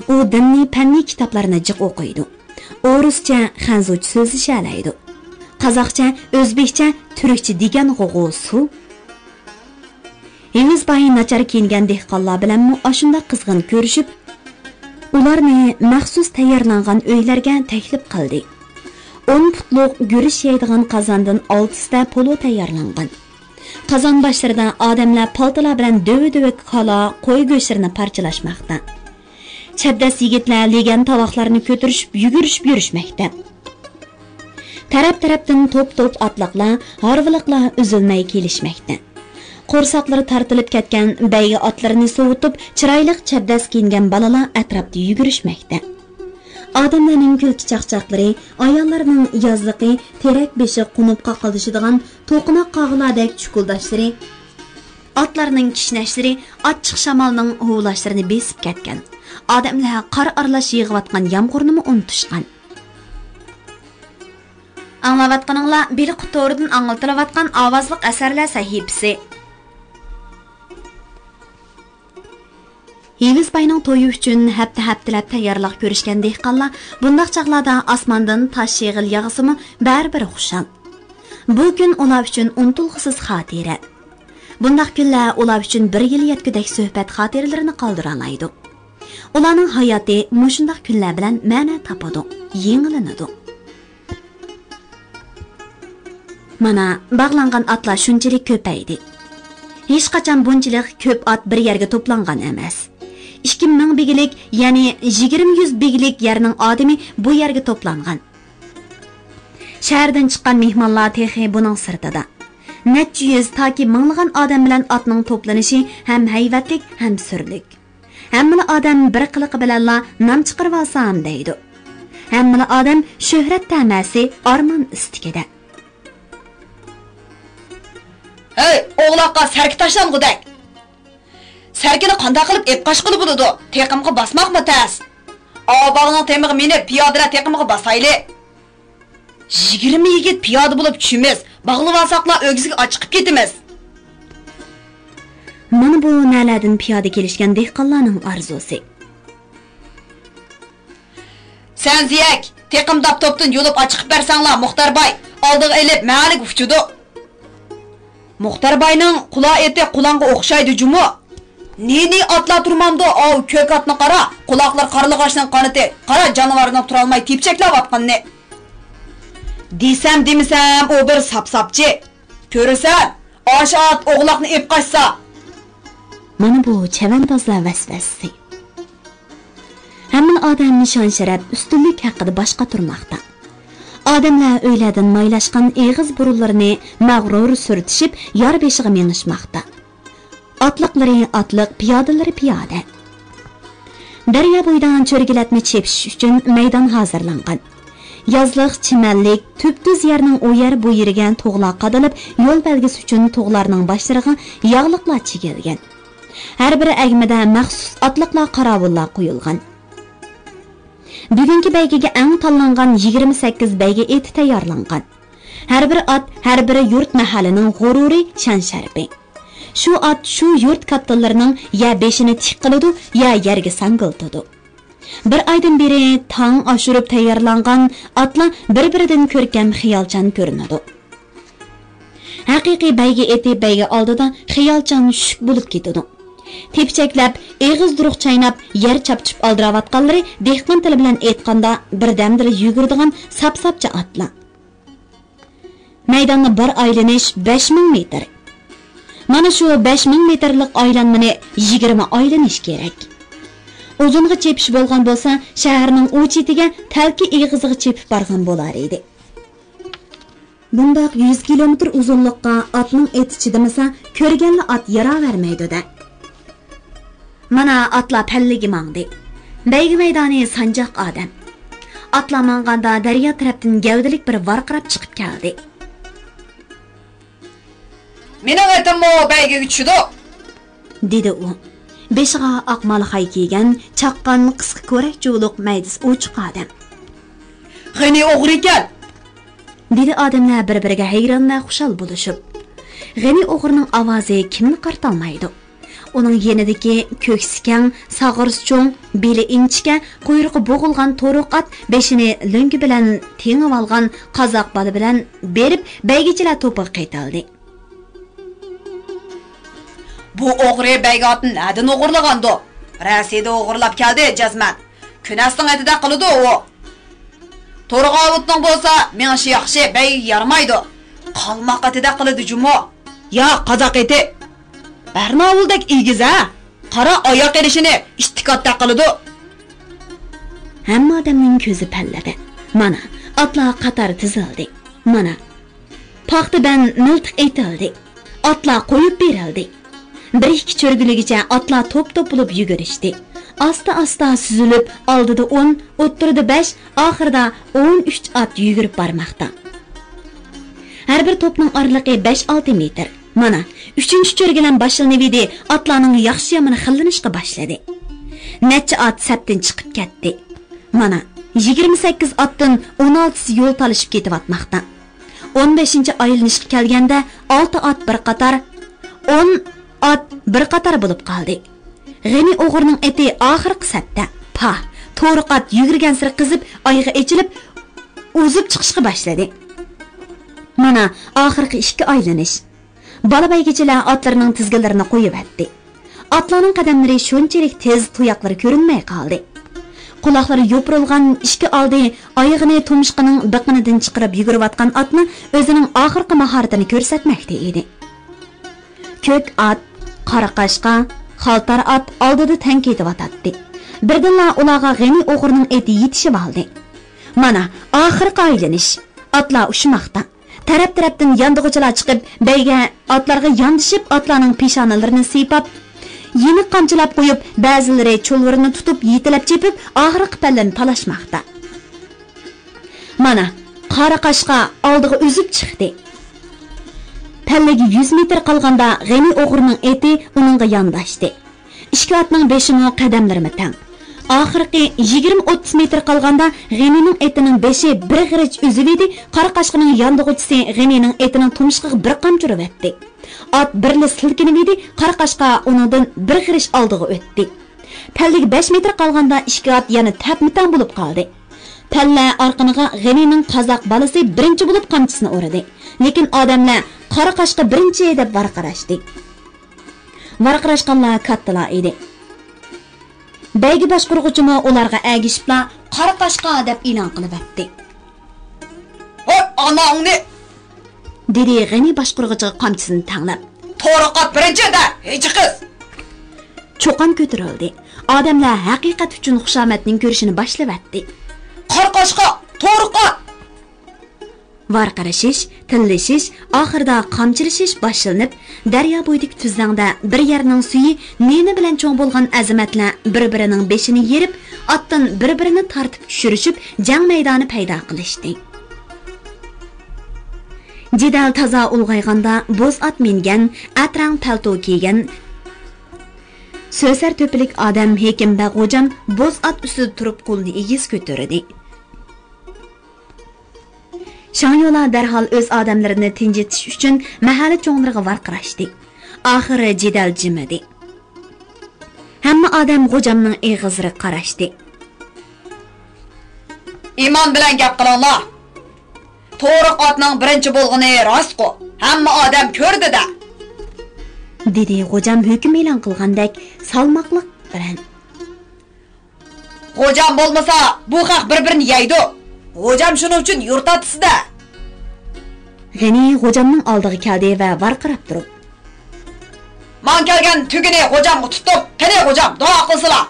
ئۇ دىننى، پەننى، كىتابلارنى جىق ئوقۇيدۇ. ئورۇسچە، خەنزۇچە سۆزلىشەلەيدۇ. قازاقچە، ئۆزبېكچە، تۈركچە دېگەن غوغۇ سۇ. ئېۋىز باي ناچار كىيىنگەن دېھقانلار بىلەنمۇ ئاشۇنداق قىزغىن كۆرۈشۈپ، ئۇلارنى مەخسۇس تەييارلانغان ئۆيلەرگە تەكلىپ قىلدى. ئون پۇتلۇق گۈرۈچ يەيدىغان قازاندىن ئالتىسىدە پولۇ تەييارلانغان. قازان باشلىرىدا ئادەملەر پالتىلار بىلەن دۆۋە-دۆۋە كالا، قوي گۆشلىرىنى پارچىلاشماقتا. چەبدەس يىگىتلەر لېگەن تاۋاقلارنى كۆتۈرۈشۈپ، يۈگۈرۈشۈپ يۈرۈشمەكتە. تەرەپ-تەرەپتىن توپ-توپ ئاتلىقلار، ھارۋىلىقلار ئۈزۈلمەي كېلىشمەكتە. قورساقلىرى تارتىلىپ كەتكەن بەيگە ئاتلىرىنى سوۋۇتۇپ، چىرايلىق چەبدەس كىيىنگەن بالىلار ئەتراپتا يۈگۈرۈشمەكتە. ئادەملەرنىڭ كۈلكە-چاقچاقلىرى، ئاياللارنىڭ يازلىقى تېرەك بېشىغا قونۇپ قاقىلدىشىدىغان توقۇناق قاغىلاردەك چۇكۇلداشلىرى، ئاتلارنىڭ كىشنەشلىرى ئاچچىق شامالنىڭ ھۇۋلاشلىرىنى بېسىپ كەتكەن. ئادەملەر قار ئارىلاش يېغىۋاتقان يامغۇرنىمۇ ئۇنتۇشقان. ئاڭلاۋاتقىنىڭلار بېلىققا تورىدىن ئاڭلىتىلىۋاتقان ئاۋازلىق ئەسەرلەر سەھىپىسى. ئېۋىز باينىڭ تويى ئۈچۈن ھەپتە-ھەپتىلەپ تەييارلىق كۆرۈشكەن دېھقانلار بۇنداق چاغلاردا ئاسماندىن تاش يېغىل ياغسىمۇ بەرىبىر خۇشال. بۇ كۈن ئۇلار ئۈچۈن ئۇنتۇلغۇسىز خاتىرە. بۇنداق كۈنلەر ئۇلار ئۈچۈن بىر يىل يەتكۈدەك سۆھبەت خاتىرىلىرىنى قالدۇرالايدۇ. ئۇلارنىڭ ھاياتى مۇشۇنداق كۈنلەر بىلەن مەنە تاپىدۇ، يېڭىلىنىدۇ. مانا، باغلانغان ئاتلار شۇنچىلىك كۆپەيدى. ھېچقاچان بۇنچىلىك كۆپ ئات بىر يەرگە توپلانغان ئەمەس. ئىككى مىڭ بېگىلىك، يەنى يىگىرمە يۈز بېگىلىك يەرنىڭ ئادىمى بۇ يەرگە توپلانغان. شەھەردىن چىققان مېھمانلار تېخى بۇنىڭ سىرتىدا. نەچچە يۈز تاكى مىڭلىغان ئادەم بىلەن ئاتنىڭ توپلىنىشى ھەم ھەيۋەتلىك، ھەم سۈرلۈك. ھەممىلا ئادەم بىر قىلىقى بىلەنلا نام چىقىرىۋالسام دەيدۇ. ھەممىلا ئادەم شۆھرەت تەمەسى، ئارمان ئىستىكىدە. ھەي، ئوغلاققا سەركە تاشلانغۇدەك! سەركىنى قانداق قىلىپ ئېپ قاچقىلى بولىدۇ؟ تېقىمغا باسماقمۇ تەس. ئاۋۇ باغنىڭ تېمىغا مېنىپ، پىيادىلا تېقىمغا باسايلى. يىگىرمە يىگىت پىيادە بولۇپ چۈشىمىز. باغلىۋالساقلا ئۆگزىگە ئاچىقىپ كېتىمىز. مانا بۇ نەلەردىن پىيادە كېلىشكەن دېھقانلارنىڭ ئارزۇسى. سەن زىيەك، تېقىمداپ توپتىن يولۇپ ئاچىقىپ بەرسەڭلار، مۇختەر باي ئالدىغا ئېلىپ مەھەللىگە ئۇچىدۇ. مۇختەر باينىڭ قۇلا ئېتى قۇلاڭغا ئوخشايدۇ جۇمۇ. نى-نى ئاتلار تۇرمامدۇ، ئاۋۇ كۆك ئاتنى قارا، قۇلاقلىرى قارلىغاچنىڭ قانىتى، قارا جانىۋارنىڭ تۇرالماي تېپچەكلەۋاتقىنىنى. دېسەم دېمىسەم ئۇ بىر ساپساپچى. كۆرىسەن، ئاشۇ ئات ئوغلاقنى ئېپ قاچسا. مانا بۇ چەۋەندازلار ۋەسۋەسىسى. ھەممىلا ئادەم شان-شەرەپ، ئۈستۈنلۈك ھەققىدە باش قاتۇرماقتا. ئادەملەر ئۆيلەردىن مايلاشقان ئېغىز بۇرۇنلىرىنى مەغرۇر سۈرتۈشۈپ، يار بېشىغا مېڭىشماقتا. ئاتلىقلىرى ئاتلىق، پىيادىلىرى پىيادە. دەريا بويىدا چۆرگىلەتنى چېپىش ئۈچۈن مەيدان ھازىرلانغان. يازلىق، چىمەنلىك، تۈپتۈز يەرنىڭ ئۇ يەر بۇ يېرىگە توغلار قادىلىپ، يول بەلگىسى ئۈچۈن توغلارنىڭ باشلىرىغا ياغلىقلار چىگىلگەن. ھەر بىر ئەگمىدە مەخسۇس ئاتلىقلار، قاراۋۇللار قويۇلغان. بۈگۈنكى بەيگىگە ئەڭ تاللانغان يىگىرمە سەككىز بەيگە ئېتى تەييارلانغان. ھەر بىر ئات ھەر بىر يۇرت، مەھەللىنىڭ غۇرۇرى، شان-شەرىپى. شۇ ئات شۇ يۇرت كاتتىلىرىنىڭ يا بېشىنى تىك قىلىدۇ، يا يەرگە ساڭگىلىتىدۇ. بىر ئايدىن بېرى تاڭ ئاشۇرۇپ تەييارلانغان ئاتلار بىر-بىرىدىن كۆركەم، خىيالچان كۆرۈنىدۇ. ھەقىقىي بەيگە ئېتى بەيگە ئالدىدا خىيالچان شۈك بولۇپ كېتىدۇ. تېپچەكلەپ، ئېغىز-دۇرۇق چايناپ، يەر چاپچۇپ ئالدىراۋاتقانلىرى، دېھقان تىلى بىلەن ئېيتقاندا، بىردەمدىلا يۈگۈرىدىغان ساپساپچى ئاتلار. مەيداننى بىر ئايلىنىش بەش مىڭ مېتىر. مانا شۇ بەش مىڭ مېتىرلىق ئايلانمىنى يىگىرمە ئايلىنىش كېرەك. ئۇزۇنغا چېپىش بولغان بولسا، شەھەرنىڭ ئۇ چېتىگە تەلكە ئېغىزىغا چېپىپ بارغان بولار ئىدى. بۇنداق يۈز كىلومېتىر ئۇزۇنلۇققا ئاتنىڭ ئېتى چىدىمىسا، كۆرگەنلا ئات ياراۋەرمەيدۇ-دە. مانا ئاتلار پەللىگە ماڭدى. بەيگە مەيدانى سانجاق ئادەم. ئاتلار ماڭغاندا دەريا تەرەپتىن گەۋدىلىك بىر ۋارقىراپ چىقىپ كەلدى. مېنىڭ ئېتىممۇ بەيگىگە چۈشىدۇ، دېدى ئۇ. بېشىغا ئاق مالىخاي كىيگەن، چاققان، قىسقا كۆرەك جۇۋىلىق مەيدىسى ئوچۇق ئادەم. غېنى ئوغرى ئىكەن، دېدى ئادەملەر بىر-بىرىگە ھەيران ۋە خۇشال بولۇشۇپ. غېنى ئوغرىنىڭ ئاۋازى كىمنى قارىتالمايدۇ؟ ئۇنىڭ يېنىدىكى كۆكسى كەڭ، ساغرىسى چوڭ، بېلى ئىنچىكە، قۇيرۇقى بوغۇلغان تورۇق ئات بېشىنى لۆڭگە بىلەن تېڭىۋالغان قازاق بالا بىلەن بېرىپ بەيگىچىلەر توپىغا قېتىلدى. بۇ ئوغرى بەيگە ئاتنى نەدىن ئوغرىلىغاندۇ؟ رەسىدە ئوغرىلاپ كەلدى، جەزمەن. كۈنەستىڭ ئېتىدەك قىلىدۇ ئۇ. تورغاۋۇتنىڭ بولسا مېڭىشى ياخشى، بەيگىگە يارىمايدۇ. قالماق ئېتىدەك قىلىدۇ جۇمۇ. يا قازاق ئېتى. بەرناۋۇلدەك ئېگىز ھە. قارا ئاياق ئېلىشىنى ئىتتىكاتتەك قىلىدۇ. ھەممە ئادەمنىڭ كۆزى پەللىدە. مانا، ئاتلار قاتار تىزىلدى. مانا، پاختا بەن مىلتىق ئېتىلدى. ئاتلار قويۇپ بېرىلدى. بىر-ئىككى چۆرگۈلىگىچە ئاتلار توپ-توپ بولۇپ يۈگۈرۈشتى. ئاستا-ئاستا سۈزۈلۈپ، ئالدىدا ئون، ئوتتۇرىدا بەش، ئاخىرىدا ئون ئۈچ ئات يۈگۈرۈپ بارماقتا. ھەر بىر توپنىڭ ئارىلىقى بەش-ئالتە مېتىر. مانا، ئۈچىنچى چۆرگىلەم باشلىنىۋىدى، ئاتلارنىڭ ياخشى-يامىنى خىللىنىشقا باشلىدى. نەچچە ئات سەپتىن چىقىپ كەتتى. مانا، يىگىرمە سەككىز ئاتتىن ئون ئالتىسى يول تالىشىپ كېتىۋاتماقتا. ئون بەشىنچى ئايلىنىشقا كەلگەندە، ئالتە ئات بىر قاتار، ئون ئات بىر قاتار بولۇپ قالدى. غېنى ئوغرىنىڭ ئېتى ئاخىرقى سەپتە. پاھ، تورۇق ئات يۈگۈرگەنسېرى قىزىپ، ئايىغى ئېچىلىپ، ئۇزۇپ چىقىشقا باشلىدى. مانا، ئاخىرقى ئىككى ئايلىنىش. بالا بەيگىچىلەر ئاتلىرىنىڭ تىزگىنلىرىنى قويۇۋەتتى. ئاتلارنىڭ قەدەملىرى شۇنچىلىك تېز، تۇياقلىرى كۆرۈنمەي قالدى. قۇلاقلىرى يوپۇرۇلغان ئىككى ئالدى ئايىغىنى تۇمشۇقىنىڭ بېقىنىدىن چىقىرىپ يۈگۈرۈۋاتقان ئاتنى ئۆزىنىڭ ئاخىرقى ماھارىتىنى كۆرسەتمەكتە ئىدى. كۆك ئات، قارا قاشقا، خالتار ئات ئالدىدا تەڭ كېتىۋاتاتتى. بىردىنلا ئۇلارغا غېنى ئوغرىنىڭ ئېتى يېتىشىۋالدى. مانا، ئاخىرقى ئايلىنىش. ئاتلار ئۇششىماقتا. تەرەپ-تەرەپتىن ياندىغۇچىلار چىقىپ، بەيگە ئاتلارغا ياندىشىپ، ئاتلارنىڭ پېشانىلىرىنى سىيپاپ، يېنىك قامچىلاپ قويۇپ، بەزىلىرى چۇلۋۇرىنى تۇتۇپ، يېتىلەپ چېپىپ، ئاخىرقى پەللىنى تالاشماقتا. مانا، قارا قاشقا ئالدىغا ئۈزۈپ چىقتى. پەللىگە يۈز مېتىر قالغاندا، غېنى ئوغرىنىڭ ئېتى ئۇنىڭغا يانداشتى. ئىككى ئاتنىڭ بېشىمۇ، قەدەملىرىمۇ تەڭ. ئاخىرقى يىگىرمە ئوتتۇز مېتىر قالغاندا، غېنىنىڭ ئېتىنىڭ بېشى بىر غېرىچ ئۈزۈۋىدى، قارا قاشقىنىڭ ياندىغۇچىسى غېنىنىڭ ئېتىنىڭ تۇمشۇقىغا بىر قامچا ئۇرۇۋەتتى. ئات بىرلا سىلكىنىۋىدى، قارا قاشقا ئۇنىڭدىن بىر غېرىچ ئالدىغا ئۆتتى. پەللىگە بەش مېتىر قالغاندا، ئىككى ئات يەنە تەپمۇتەڭ بولۇپ قالدى. پەللە ئارقىنىغا غېنىنىڭ قازاق بالىسى بىرىنچى بولۇپ قامچىسىنى ئۇردى. لېكىن ئادەملەر «قارا قاشقا بىرىنچى» دەپ ۋارقىراشتى. ۋارقىراشقانلار كاتتىلار ئىدى. بەيگە باشقۇرغۇچىمۇ ئۇلارغا ئەگىشىپلا «قارا قاشقا» دەپ ئېلان قىلىۋەتتى. «ھوي، ئاناڭنى!» دېدى غېنى باشقۇرغۇچىغا قامچىسىنى تەڭلەپ. «تورۇق ئات بىرىنچى دە، ھىجى قىز!» چۇقان كۆتۈرۈلدى. ئادەملەر ھەقىقەت ئۈچۈن خۇشامەتنىڭ كۈرىشىنى باشلىۋەتتى. «قارا قاشقا، تورۇق ئات!» ۋارقىرىشىش، تىللىشىش، ئاخىرىدا قامچىلىشىش باشلىنىپ، دەريا بويىدىكى تۈزلەڭدە بىر يەرنىڭ سۈيى نېنە بىلەن چوڭ بولغان ئەزىمەتلەر بىر-بىرىنىڭ بېشىنى يېرىپ، ئاتتىن بىر-بىرىنى تارتىپ چۈشۈرۈشۈپ، جەڭ مەيدانى پەيدا قىلىشتى. جېدەل تازا ئۇلغايغاندا، بوز ئات مىنگەن، ئەترەڭ پەلتو كىيگەن، سۆسەر تۆپىلىك ئادەم ھېكىم بەگ غوجام بوز ئات ئۈستىدە تۇرۇپ قولىنى ئېگىز كۆتۈردى. شاڭيولا دەرھال ئۆز ئادەملىرىنى تىنجىتىش ئۈچۈن مەھەللە چوڭلىرىغا ۋارقىراشتى. ئاخىرى جېدەل جىمىدى. ھەممە ئادەم غوجامنىڭ ئېغىزلىرىغا قاراشتى. ئىمان بىلەن گەپ قىلىڭلار. تورۇق ئاتنىڭ بىرىنچى بولغىنى راستقۇ، ھەممە ئادەم كۆردى-دە، دېدى غوجام ھۆكۈم ئېلان قىلغاندەك سالماقلىق بىلەن. غوجام بولمىسا، بۇ خەق بىر-بىرىنى يەيدۇ. غوجام شۇنىڭ ئۈچۈن يۇرت ئاتىسى-دە. غېنى غوجامنىڭ ئالدىغا كەلدى ۋە ۋارقىراپ تۇرۇپ. ماڭا كەلگەن تۆگىنى غوجامغا تۇتتۇم. قېنى غوجام، دۇئا قىلسىلا،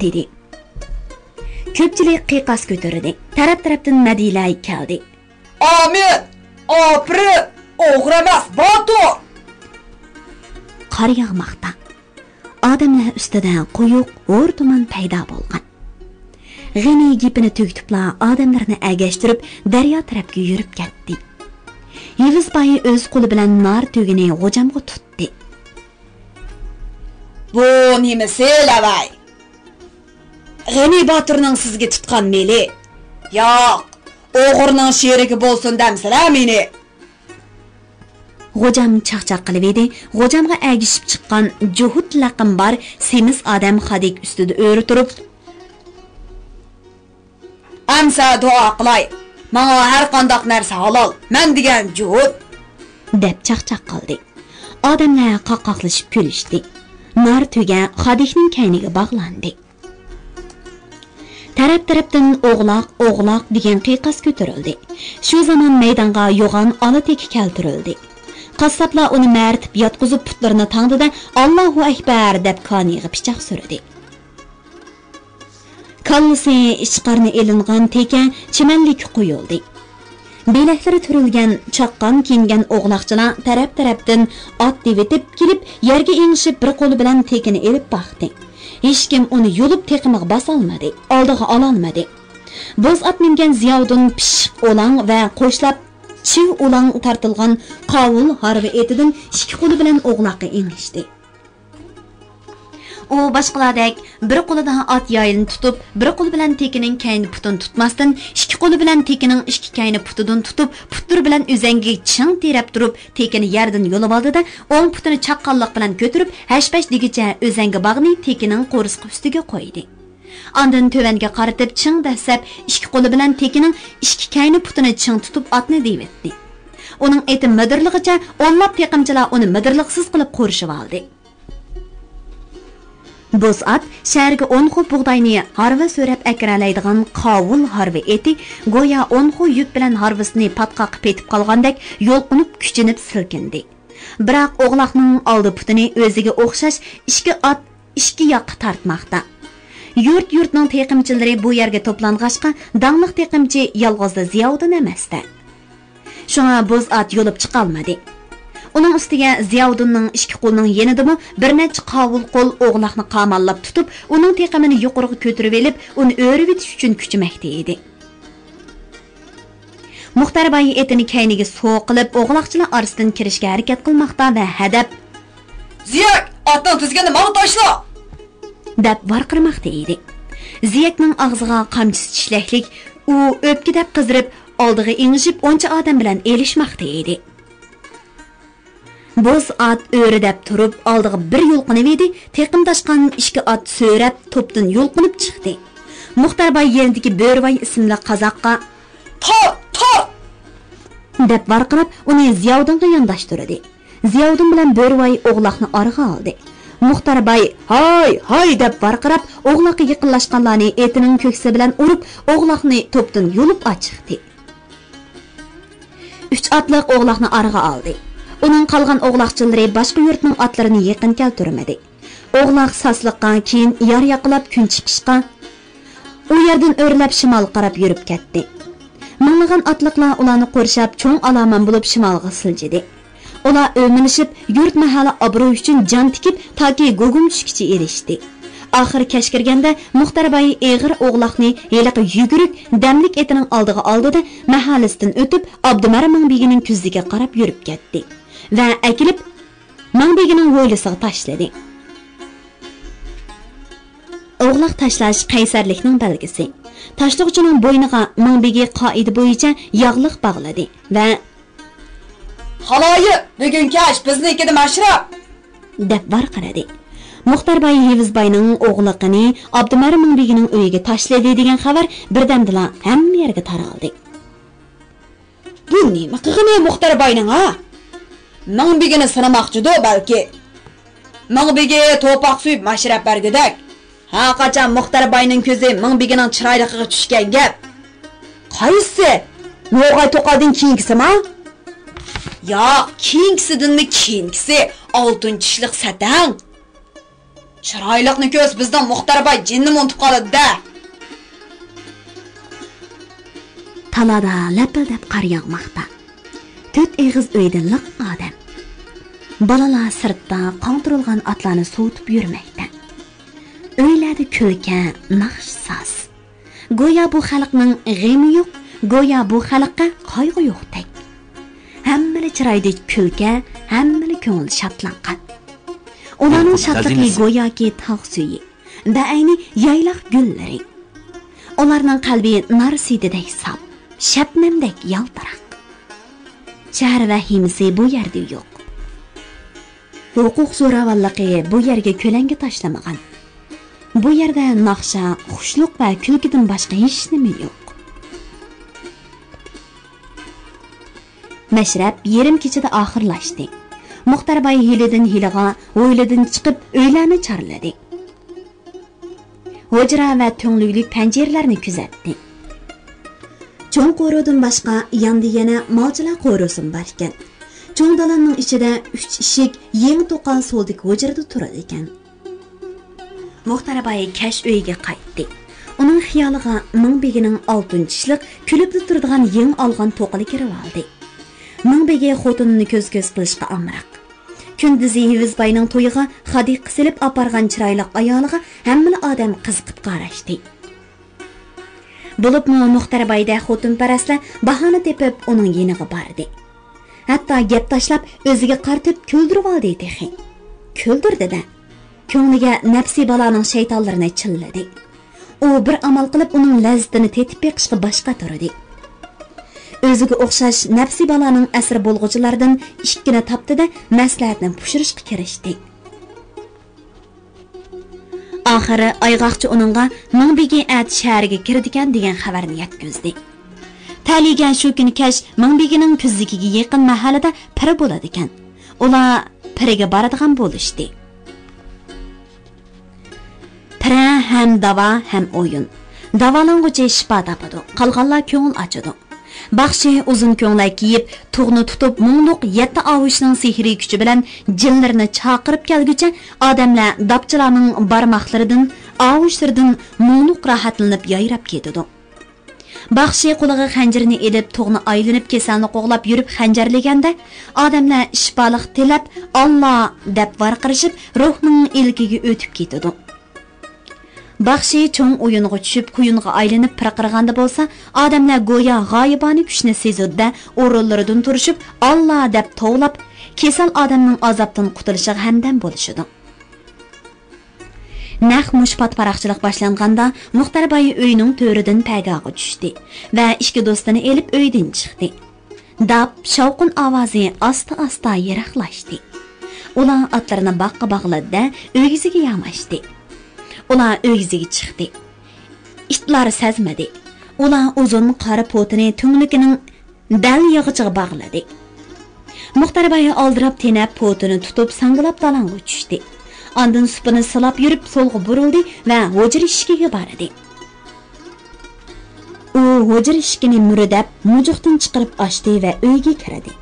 دېدى. كۆپچىلىك قىيقاس كۆتۈردى. تەرەپ-تەرەپتىن مەدھىيەلەر كەلدى. ئامىن! ئاپىرىن! ئوغرى ئەمەس، باتۇر! قار ياغماقتا. ئادەملەر ئۈستىدە قويۇق ھور تۇمان پەيدا بولغان. غېنى گېپىنى تۈگىتىپلا ئادەملىرىنى ئەگەشتۈرۈپ دەريا تەرەپكە يۈرۈپ كەتتى. ھېۋىز باي ئۆز قولى بىلەن نار تۆگىنى غوجامغا تۇتتى. بۇ نېمىسى لەۋەي؟ غېنى باتۇرنىڭ سىزگە تۇتقان مېلى. ياق، ئوغرىنىڭ شېرىكى بولسۇن دەمسىلە مېنى؟ غوجام چاقچاق قىلىۋىدى. غوجامغا ئەگىشىپ چىققان جوھۇت لەقىمى بار سېمىز ئادەم خادىك ئۈستىدە ئۆرە تۇرۇپ، ئەمسە دۇئا قىلاي. ماڭا ھەر قانداق نەرسە ھالال. مەن دېگەن جوھۇت. دەپ چاقچاق قىلدى. ئادەملەر قاقاقلىشىپ كۈلۈشتى. نار تۆگە خادىكنىڭ كەينىگە باغلاندى. تەرەپ-تەرەپتىن «ئوغلاق، ئوغلاق» دېگەن قىيقاس كۆتۈرۈلدى. شۇ زامان مەيدانغا يوغان ئالا تېكە كەلتۈرۈلدى. قاسساپلار ئۇنى مەرىتىپ ياتقۇزۇپ، پۇتلىرىنى تاڭدى-دە، «ئاللاھۇ ئەكبەر» دەپ كانىيىغا پىچاق سۈردى. كاللىسى، ئىچ قارنى ئېلىنغان تېكە چىمەنلىككە قويۇلدى. بىلەكلىرى تۈرۈلگەن، چاققان كىيىنگەن ئوغلاقچىلار تەرەپ-تەرەپتىن ئات دېۋىتىپ كېلىپ، يەرگە ئېڭىشىپ، بىر قولى بىلەن تېكىنى ئېلىپ باقتى. ھېچكىم ئۇنى يۇلۇپ تېقىمىغا باسالمىدى، ئالدىغا ئالالمىدى. بوز ئات مىنگەن زىياۋۇدۇن پىششىق ئۇلاڭ ۋە قوشلاپ چىۋ ئۇلاڭ تارتىلغان قاۋۇل ھارۋا ئېتىدىن ئىككى قولى بىلەن ئوغلاققا ئېڭىشتى. ئۇ باشقىلاردەك بىر قولىدا ئات يايىنى تۇتۇپ، بىر قولى بىلەن تېكىنىڭ كەينى پۇتىنى تۇتماستىن، ئىككى قولى بىلەن تېكىنىڭ ئىككى كەينى پۇتىدىن تۇتۇپ، پۇتلىرى بىلەن ئۆزەڭگىگە چىڭ تىرەپ تۇرۇپ، تېكىنى يەردىن يۇلۇۋالدى-دە، ئوڭ پۇتىنى چاققانلىق بىلەن كۆتۈرۈپ، ھەش-پەش دېگۈچە ئۆزەڭگە باغنى تېكىنىڭ قورسىقى ئۈستىگە قويدى. ئاندىن تۆۋەنگە قارىتىپ چىڭ دەسسەپ، ئىككى قولى بىلەن تېكىنىڭ ئىككى كەينى پۇتىنى چىڭ تۇتۇپ ئاتنى دېۋىتتى. ئۇنىڭ ئېتى مىدىرلىغىچە ئونلاپ تېقىمچىلار ئۇنى مىدىرلىغۇسىز قىلىپ قورشىۋالدى. بوز ئات شەھەرگە ئون خو بۇغداينى ھارۋا سۆرەپ ئەكىرەلەيدىغان قاۋۇل ھارۋا ئېتى گويا ئون خو يۈك بىلەن ھارۋىسىنى پاتقاققا پېتىپ قالغاندەك يۇلقۇنۇپ كۈچىنىپ سىلكىندى. بىراق ئوغلاقنىڭ ئالدى پۇتىنى ئۆزىگە ئوخشاش ئىككى ئات ئىككى ياققا تارتماقتا. يۇرت-يۇرتنىڭ تېقىمچىلىرى بۇ يەرگە توپلانغاچقا، داڭلىق تېقىمچى يالغۇزلا زىياۋۇدۇن ئەمەستە. شۇڭا بوز ئات يولۇپ چىقالمىدى. ئۇنىڭ ئۈستىگە زىياۋۇدۇننىڭ ئىككى قولىنىڭ يېنىدىمۇ بىر نەچچە قاۋۇل قول ئوغلاقنى قاماللاپ تۇتۇپ، ئۇنىڭ تېقىمىنى يۇقىرىغا كۆتۈرۈۋېلىپ، ئۇنى ئۆرۈۋېتىش ئۈچۈن كۈچىمەكتە ئىدى. مۇختەر باي ئېتىنى كەينىگە سوقۇلۇپ، ئوغلاقچىلار ئارىسىدىن كىرىشكە ھەرىكەت قىلماقتا ۋە ھەدەپ، «زىيەك، ئاتنىڭ تىزگىنىنى ماڭا تاشلا!» دەپ ۋارقىرىماقتا ئىدى. زىيەكنىڭ ئاغزىغا قامچىسى چىشلەكلىك، ئۇ ئۆپكە دەپ قىزىرىپ، ئالدىغا ئېڭىشىپ، ئونچە ئادەم بىلەن ئېلىشماقتا ئىدى. بوز ئات ئۆرە دەپ تۇرۇپ، ئالدىغا بىر يۇلقۇنۇۋىدى، تېقىمداشقان ئىككى ئات سۆرەپ، توپتىن يۇلقۇنۇپ چىقتى. مۇختەر باي يېنىدىكى بۆرىۋاي ئىسىملىك قازاققا، «تارت! تارت!» دەپ ۋارقىراپ، ئۇنى زىياۋۇدۇنغا يانداشتۇردى. زىياۋۇدۇن بىلەن بۆرىۋاي ئوغلاقنى ئارىغا ئالدى. مۇختەر باي «ھاي! ھاي!» دەپ ۋارقىراپ، ئوغلاققا يېقىنلاشقانلارنى ئېتىنىڭ كۆكسى بىلەن ئۇرۇپ، ئوغلاقنى توپتىن يۇلۇپ ئاچىقتى. ئۈچ ئاتلىق ئوغلاقنى ئارىغا ئالدى. ئۇنىڭ قالغان ئوغلاقچىلىرى باشقا يۇرتنىڭ ئاتلىرىنى يېقىن كەلتۈرمىدى. ئوغلاق ساسلىققا كېيىن يار ياقىلاپ كۈن چىقىشقا، ئۇ يەردىن ئۆرلەپ شىمالغا قاراپ يۈرۈپ كەتتى. مىڭلىغان ئاتلىقلار ئۇلارنى قورشاپ، چوڭ ئالامان بولۇپ شىمالغا سىلجىدى. ئۇلار ئۆمىلىشىپ، يۇرت مەھەللە ئابرۇيى ئۈچۈن جان تىكىپ، تاكى گۇگۇم چۈشكىچە ئېلىشتى. ئاخىر كەچ كىرگەندە، مۇختەر باي ئېغىر ئوغلاقنى ھېلىقى يۈگۈرۈك، دەملىك ئېتىنىڭ ئالدىغا ئالدى-دە، مەھەللىسىدىن ئۆتۈپ، ئابدۇمەر مىڭبېگىنىڭ كۆزىگە قاراپ يۈرۈپ كەتتى ۋە ئەكېلىپ، مىڭبېگىنىڭ ھويلىسىغا تاشلىدى. ئوغلاق تاشلاش قەيسەرلىكنىڭ بەلگىسى. تاشلىغۇچىنىڭ بوينىغا مىڭبېگى قائىدە بويىچە ياغلىق باغلىدى ۋە، «خالايىق، بۈگۈن كەچ بىزنىڭكىدە مەشرەپ!» دەپ ۋارقىرىدى. مۇختەر باي ھېۋىز باينىڭ ئوغلىقىنى ئابدۇمەر مىڭبېگىنىڭ ئۆيىگە تاشلىدى دېگەن خەۋەر بىردەمدىلا ھەممە يەرگە تارالدى. «بۇ نېمە قىلغىنى مۇختەر باينىڭ، ھە؟ مىڭبېگىنى سىنىماقچىدۇ بەلكى. مىڭبېگى توپاق سۆيۈپ مەشرەپ بەرگۈدەك. ھە، قاچان مۇختەر باينىڭ كۆزى مىڭبېگىنىڭ چىرايلىقىغا چۈشكەن گەپ.» «قايسىسى؟ نوغاي توقالدىن كېيىنكىسىما؟» «ياق، كېيىنكىسىدىنمۇ كېيىنكىسى، ئالتۇن چىشلىق سەتەڭ.» «چىرايلىقنى كۆرسە بىزنىڭ مۇختەر باي جېنىنىمۇ ئۇنتۇپ قالىدۇ-دە.» تالادا لەپىلدەپ قار ياغماقتا. تۆت ئېغىز ئۆيدە لىق ئادەم. بالىلار سىرتتا قاڭتۇرۇلغان ئاتلارنى سوۋۇتۇپ يۈرمەكتە. ئۆيلەردە كۈلكە، ناخشا، ساز. گويا بۇ خەلقنىڭ غېمى يوق، گويا بۇ خەلققە قايغۇ يوقتەك. ھەممىلا چىرايدا كۈلكە، ھەممىلا كۆڭۈل شادلانغان. ئۇلارنىڭ شادلىقى گوياكى تاغ سۈيى، بەئەينى يايلاق گۈللىرى. ئۇلارنىڭ قەلبى نار سۈيىدەك ساپ، شەبنەمدەك يالتىراق. شەھەر ۋەھىمىسى بۇ يەردە يوق. ھوقۇق زوراۋانلىقى بۇ يەرگە كۆلەڭگە تاشلىمىغان. بۇ يەردە ناخشا، خۇشلۇق ۋە كۈلكىدىن باشقا ھېچنېمە يوق. مەشرەپ يېرىم كېچىدە ئاخىرلاشتى. مۇختەر باي ھىيلىدىن ھىيلىغا، ھويلىدىن چىقىپ ئۆيلەرنى چارلىدى. ھۇجرا ۋە تۈڭلۈكلۈك پەنجىرىلەرنى كۆزەتتى. چوڭ قورۇدىن باشقا ياندا يەنە مالچىلار قورۇسىمۇ بار ئىكەن. چوڭ دالاننىڭ ئىچىدە ئۈچ ئىشىك يېڭى توقۇلغان سولدىكى ھۇجرىدا تۇرىدىكەن. مۇختەر باي كەچ ئۆيىگە قايتتى. ئۇنىڭ خىيالىغا مىڭ بېگىنىڭ ئالتۇن چىشلىق كۈلۈپلا تۇرىدىغان يېڭى ئالغان توقىلى كىرىۋالدى. مىڭ بېگى خوتۇنىنى كۆز-كۆز قىلىشقا ئامراق. كۈندۈزى ھېۋىز باينىڭ تويىغا خادىققا سېلىپ ئاپارغان چىرايلىق ئايالىغا ھەممىلا ئادەم قىزىقىپ قاراشتى. بولۇپمۇ مۇختەر بايدەك خوتۇنپەرەسلەر باھانە تېپىپ ئۇنىڭ يېنىغا باردى. ھەتتا گەپ تاشلاپ ئۆزىگە قارىتىپ كۈلدۈرۈۋالدى تېخى. كۈلدۈردى-دە. كۆڭلىگە نەپسى بالانىڭ شەيتانلىرىنى چىللىدى. ئۇ بىر ئامال قىلىپ ئۇنىڭ لەززىتىنى تېتىپ بېقىشقا باش قاتۇردى. ئۆزىگە ئوخشاش نەپسى بالانىڭ ئەسىرى بولغۇچىلاردىن ئىككىنى تاپتى-دە، مەسلىھەتنى پۇشۇرۇشقا كىرىشتى. ئاخىرى ئايغاقچى ئۇنىڭغا مىڭ بېگى ئەتە شەھەرگە كىرىدىكەن دېگەن خەۋەرنى يەتكۈزدى. تەلىيىگە شۇ كۈنى كەچ مىڭ بېگىنىڭ كۈزلۈكىگە يېقىن مەھەللىدە پىرى بولىدىكەن. ئۇلار پىرىگە بارىدىغان بولۇشتى. پىرە ھەم داۋا ھەم ئويۇن. داۋالانغۇچى شىپا تاپىدۇ، قالغانلار كۆڭۈل ئاچىدۇ. باخشى ئۇزۇن كۆڭلەك كىيىپ، تۇغنى تۇتۇپ، مۇڭلۇق يەتتە ئاۋۇشنىڭ سېھرىي كۈچى بىلەن جىنلىرىنى چاقىرىپ كەلگۈچە، ئادەملەر داپچىلارنىڭ بارماقلىرىدىن، ئاۋۇشلىرىدىن مۇڭلۇق راھەتلىنىپ يايراپ كېتىدۇ. باخشى قولىغا خەنجىرىنى ئېلىپ، تۇغنى ئايلىنىپ، كېسەلنى قوغلاپ يۈرۈپ خەنجەرلىگەندە، ئادەملەر شىپالىق تىلەپ، «ئاللا!» دەپ ۋارقىرىشىپ، روھنىڭ ئىلكىگە ئۆتۈپ كېتىدۇ. باخشى چوڭ ئويۇنغا چۈشۈپ، قۇيۇنغا ئايلىنىپ پىرقىرىغاندا بولسا، ئادەملەر گويا غايىبانە كۈچنى سېزىدۇ-دە، ئورۇنلىرىدىن تۇرۇشۇپ، «ئاللا!» دەپ توۋلاپ، كېسەل ئادەمنىڭ ئازابتىن قۇتۇلۇشىغا ھەمدەم بولۇشىدۇ. نەق مۇشۇ پاتىپاراقچىلىق باشلانغاندا، مۇختەر باي ئۆينىڭ تۆرىدىن پەگاغا چۈشتى ۋە ئىككى دوستىنى ئېلىپ ئۆيدىن چىقتى. داپ، شاۋقۇن ئاۋازى ئاستا-ئاستا يىراقلاشتى. ئۇلار ئاتلىرىنى باغقا باغلىدى-دە، ئۆگزىگە ياماشتى. ئۇلار ئۆگزىگە چىقتى. ئىتلار سەزمىدى. ئۇلار ئۇزۇن قارا پوتىنى تۈڭلۈكىنىڭ دەل ياغىچىغا باغلىدى. مۇختەر باي ئالدىراپ تېنەپ پوتىنى تۇتۇپ ساڭگىلاپ دالاڭغا چۈشتى. ئاندىن سۇپىنى سىلاپ يۈرۈپ سولغا بۇرۇلدى ۋە ھۇجرا ئىشىكىگە باردى. ئۇ ھۇجرا ئىشىكىنى مۈرۈدەپ مۇجۇقتىن چىقىرىپ ئاچتى ۋە ئۆيگە كىردى.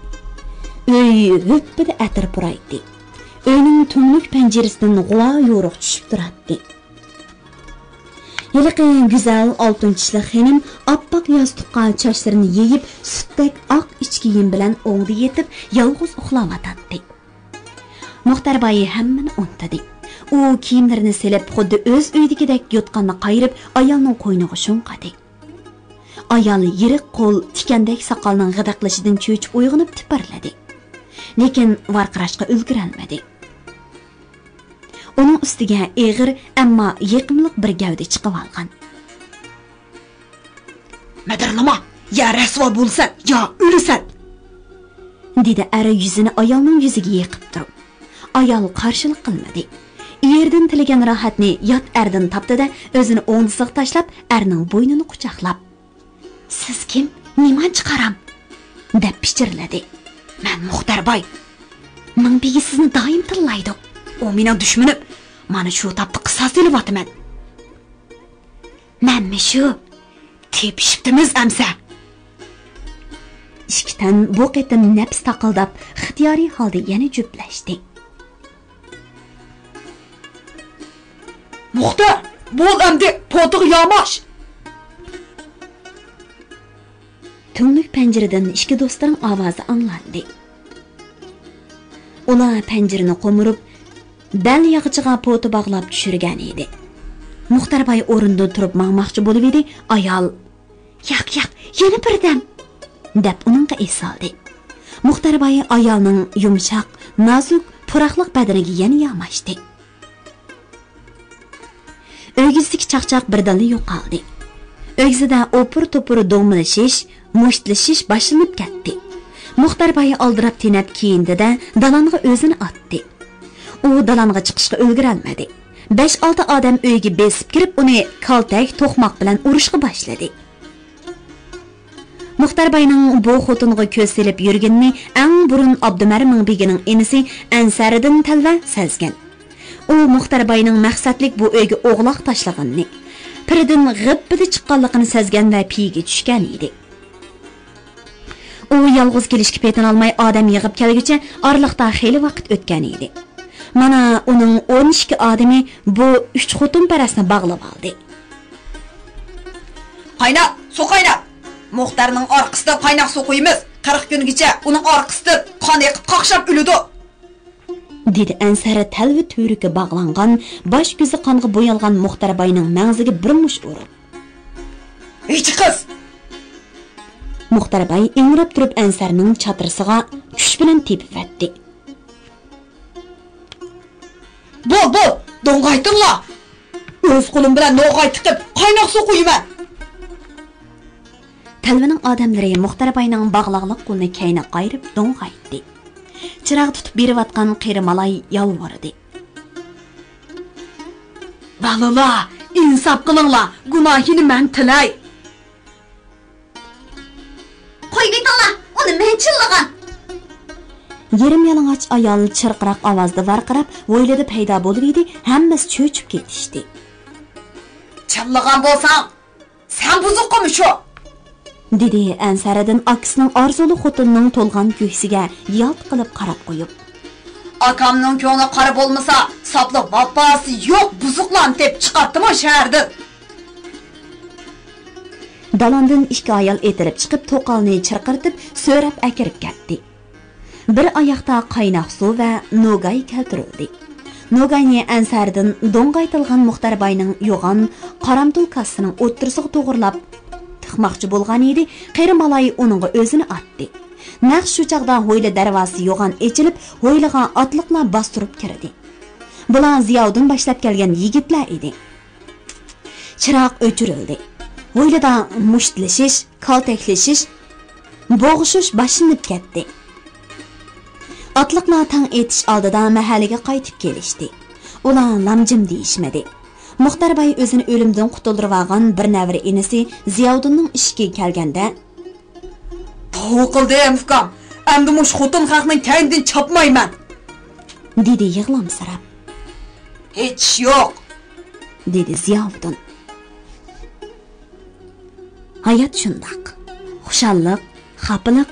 ئۆي ھۈپپىدە ئەتىر پۇرايتتى. ئۆينىڭ تۈڭلۈك پەنجىرىسىدىن غۇۋا يورۇق چۈشۈپ تۇراتتى. ھېلىقى گۈزەل ئالتۇن چىشلىق خېنىم ئاپئاق ياستۇققا چاچلىرىنى يېيىپ، سۈتتەك ئاق ئىچ كىيىم بىلەن ئوڭدا يېتىپ، يالغۇز ئۇخلاۋاتاتتى. مۇختەر باي ھەممىنى ئۇنتۇدى. ئۇ كىيىملىرىنى سېلىپ، خۇددى ئۆز ئۆيىدىكىدەك يوتقاننى قايرىپ، ئايالنىڭ قوينىغا شۇڭغۇدى. ئايال يىرىق قول، تىكەندەك ساقالنىڭ غىدىقلىشىدىن چۆچۈپ ئويغىنىپ تىپىرلىدى. لېكىن ۋارقىراشقا ئۈلگۈرەلمىدى. ئۇنىڭ ئۈستىگە ئېغىر، ئەمما يېقىملىق بىر گەۋدە چىقىۋالغان. مىدىرلىما! يا رەسۋا بولىسەن، يا ئۆلىسەن! دېدى ئەر يۈزىنى ئايالنىڭ يۈزىگە يېقىپ تۇرۇپ. ئايال قارشىلىق قىلمىدى. ئېرىدىن تىلىگەن راھەتنى يات ئەردىن تاپتى-دە، ئۆزىنى ئوڭدىسىغا تاشلاپ، ئەرنىڭ بوينىنى قۇچاقلاپ، «سىز كىم؟ نېمانچە قارام؟» دەپ پىچىرلىدى. «مەن مۇختەر باي. مىڭ بېگى سىزنى دائىم تىللايدۇ. ئۇ مېنىڭ دۈشمىنىم. مانا شۇ تاپتا قىساس ئېلىۋاتىمەن.» «مەنمۇ شۇ. تېپىشىپتىمىز ئەمسە.» ئىككى تەن بۇ قېتىم نەپىس تاقىلداپ، ئىختىيارىي ھالدا يەنە جۈپلەشتى. «مۇختەر، بول ئەمدى، پوتىغا ياماش!» تۈڭلۈك پەنجىرىدىن ئىككى دوستلارنىڭ ئاۋازى ئاڭلاندى. ئۇلار پەنجىرىنى قومۇرۇپ، بەل ياغىچىغا پوتا باغلاپ چۈشۈرگەن ئىدى. مۇختەر باي ئورنىدىن تۇرۇپ ماڭماقچى بولۇۋىدى، ئايال، «ياق، ياق، يەنە بىردەم!» دەپ ئۇنىڭغا ئېسىلدى. مۇختەر باي ئايالنىڭ يۇمشاق، نازۇك، پۇراقلىق بەدىنىگە يەنە ياماشتى. ئۆگزىدىكى چاقچاق بىردىنلا يوقالدى. ئۆگزىدە ئوپۇر-توپۇر دوڭمىلىشىش، مۇشتلىشىش باشلىنىپ كەتتى. مۇختەر باي ئالدىراپ-تېنەپ كىيىندى-دە، دالانغا ئۆزىنى ئاتتى. ئۇ دالانغا چىقىشقا ئۈلگۈرەلمىدى. بەش-ئالتە ئادەم ئۆيگە بېسىپ كىرىپ، ئۇنى كالتەك، توقماق بىلەن ئۇرۇشقا باشلىدى. مۇختەر باينىڭ بۇ خوتۇنغا كۆز سېلىپ يۈرگىنىنى ئەڭ بۇرۇن ئابدۇمەرىم مىڭبېگىنىڭ ئىنىسى ئەنسەرىدىن تەلۋە سەزگەن. ئۇ مۇختەر باينىڭ مەقسەتلىك بۇ ئۆيگە ئوغلاق تاشلىغىنىنى، پىردىن غىپپىدە چىققانلىقىنى سەزگەن ۋە پىيىگە چۈشكەن ئىدى. ئۇ يالغۇز كېلىشكە پېتىنالماي ئادەم يىغىپ كەلگۈچە ئارىلىقتا خېلى ۋاقىت ئۆتكەن ئىدى. مانا، ئۇنىڭ ئون ئىككى ئادىمى بۇ ئۈچ خوتۇنپەرەسنى باغلىۋالدى. «قايناق سۇ قايناق! مۇختەرنىڭ ئارقىسىدا قايناق سۇ قۇيىمىز، قىرىق كۈنگىچە ئۇنىڭ ئارقىسىدىن قان ئېقىپ قاقشاپ ئۆلىدۇ!» دېدى ئەنسەر تەلۋە تۈۋرۈكى باغلانغان، باش-كۆزى قانغا بويالغان مۇختەر باينىڭ مەڭزىگە بىر مۇش ئۇرۇپ. «ھىچ قىز!» مۇختەر باي ئىڭراپ تۇرۇپ ئەنسەرنىڭ چاترىسىغا كۈچ بىلەن تېپىۋەتتى. «بول، بول، دوڭغايتىڭلار! ئۆز قولۇم بىلەن نوغاي تىقىپ، قايناق سۇ قۇيىمەن!» تەلۋىنىڭ ئادەملىرى مۇختەر باينىڭ باغلاقلىق قولىنى كەينىگە قايرىپ دوڭغايتتى. چىراغ تۇتۇپ بېرىۋاتقان قېرى مالاي يالۋۇردى. «بالىلار، ئىنساپ قىلىڭلار، گۇناھىنى مەن تىلەي!» «قويۇۋېتىڭلار، ئۇنى مەن چىللىغان!» يېرىم يالىڭاچ ئايال چىرقىراق ئاۋازدا ۋارقىراپ، ھويلىدا پەيدا بولۇۋىدى، ھەممىسى چۆچۈپ كېتىشتى. «چىللىغان بولساڭ، سەن بۇزۇققۇمۇ شۇ؟» دېدى ئەنسەرىدىن ئاكىسىنىڭ ئارزۇلۇق خوتۇنىنىڭ تولغان كۆكسىگە يالت قىلىپ قاراپ قويۇپ. «ئاكامنىڭ كۆڭلى قارا بولمىسا، ساپلا ۋاپاسى يوق بۇزۇقلارنى تېپىپ چىقارتتىمۇ شەھەردىن!» دالاندىن ئىككى ئايال ئېتىلىپ چىقىپ، توقالنى چىرقىرىتىپ، سۆرەپ ئەكىرىپ كەتتى. بىر ئاياقتا قايناق سۇ ۋە نوگاي كەلتۈرۈلدى. نوگاينى ئەنسەردىن دوڭغايتىلغان مۇختەر باينىڭ يوغان قارامتۇل كاسىسىنىڭ ئوتتۇرىسىغا توغرىلاپ تىقماقچى بولغان ئىدى، قېرى مالاي ئۇنىڭغا ئۆزىنى ئاتتى. نەق شۇ چاغدا ھويلا دەرۋازىسى يوغان ئېچىلىپ، ھويلىغا ئاتلىقلار باستۇرۇپ كىردى. بۇلار زىياۋۇدۇن باشلاپ كەلگەن يىگىتلەر ئىدى. چىراغ ئۆچۈرۈلدى. ھويلىدا مۇشتلىشىش، كالتەكلىشىش، بوغۇشۇش باشلىنىپ كەتتى. ئاتلىقلار تاڭ ئېتىش ئالدىدا مەھەللىگە قايتىپ كېلىشتى. ئۇلار لامجىم دېيىشمىدى. مۇختەر باي ئۆزىنى ئۆلۈمدىن قۇتۇلدۇرۇۋالغان بىر نەۋرە ئىنىسى زىياۋۇدۇننىڭ ئىشىكىگە كەلگەندە، «توۋا قىلدىم، ئۇكام. ئەمدى مۇشۇ خوتۇن خەقنىڭ كەينىدىن چاپمايمەن!» دېدى يىغلامسىراپ. «ھېچ ئىش يوق!» دېدى زىياۋۇدۇن. ھايات شۇنداق. خۇشاللىق، خاپىلىق،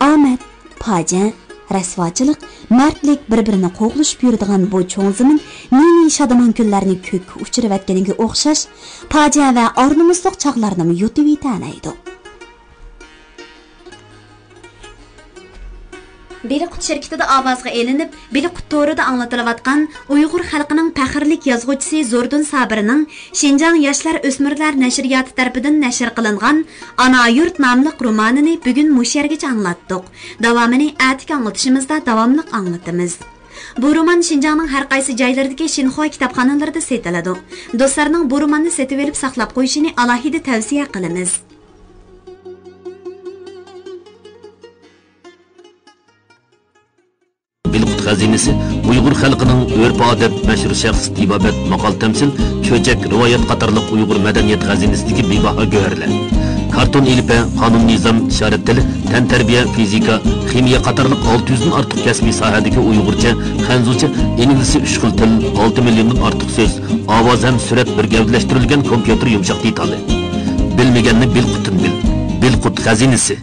ئامەت، پاجىئە، رەسۋاچىلىق، مەردلىك بىر-بىرىنى قوغلىشىپ يۈرىدىغان بۇ چوڭ زېمىن نى-نى شادىمان كۈنلەرنى كۆككە ئۇچۇرۇۋەتكىنىگە ئوخشاش، پاجىئە ۋە ئار-نومۇسلۇق چاغلارنىمۇ يۇتۇۋېتەلەيدۇ. بېلىققۇت شىركىتىدە ئاۋازغا ئېلىنىپ، بېلىققۇت تورىدا ئاڭلىتىلىۋاتقان ئۇيغۇر خەلقىنىڭ پەخىرلىك يازغۇچىسى زوردۇن سابىرنىڭ شىنجاڭ ياشلار ئۆسمۈرلەر نەشرىياتى تەرىپىدىن نەشر قىلىنغان ئانا يۇرت ناملىق رومانىنى بۈگۈن مۇشۇ يەرگىچە ئاڭلاتتۇق. داۋامىنى ئەتىكى ئاڭلىتىشىمىزدا داۋاملىق ئاڭلىتىمىز. بۇ رومان شىنجاڭنىڭ ھەر قايسى جايلىرىدىكى شىنخۇا كىتابخانىلىرىدا سېتىلىدۇ. دوستلارنىڭ بۇ روماننى سېتىۋېلىپ ساقلاپ قويۇشىنى ئالاھىدە تەۋسىيە قىلىمىز. بىلقۇت خەزىنىسى ئۇيغۇر خەلقىنىڭ ئۆرپ-ئادەت، مەشھۇر شەخس، تېبابەت، ماقال-تەمسىل، چۆچەك، رىۋايەت قاتارلىق ئۇيغۇر مەدەنىيەت خەزىنىسىدىكى بىباھا گۆھەرلەر. كارتون ئېلىپبە، قانۇن-نىزام، ئىشارەت تىلى، تەنتەربىيە، فىزىكا، خىمىيە قاتارلىق ئالتە يۈزدىن ئارتۇق كەسپىي ساھەدىكى ئۇيغۇرچە، خەنزۇچە، ئىنگلىزچە ئۈچ خىل تىل، ئالتە مىليوندىن ئارتۇق سۆز، ئاۋاز ھەم سۈرەت بىر گەۋدىلەشتۈرۈلگەن كومپيۇتېر يۇمشاق دېتالى. بىلمىگەننى بىلقۇتتىن بىل. بىلقۇت خەزىنىسى.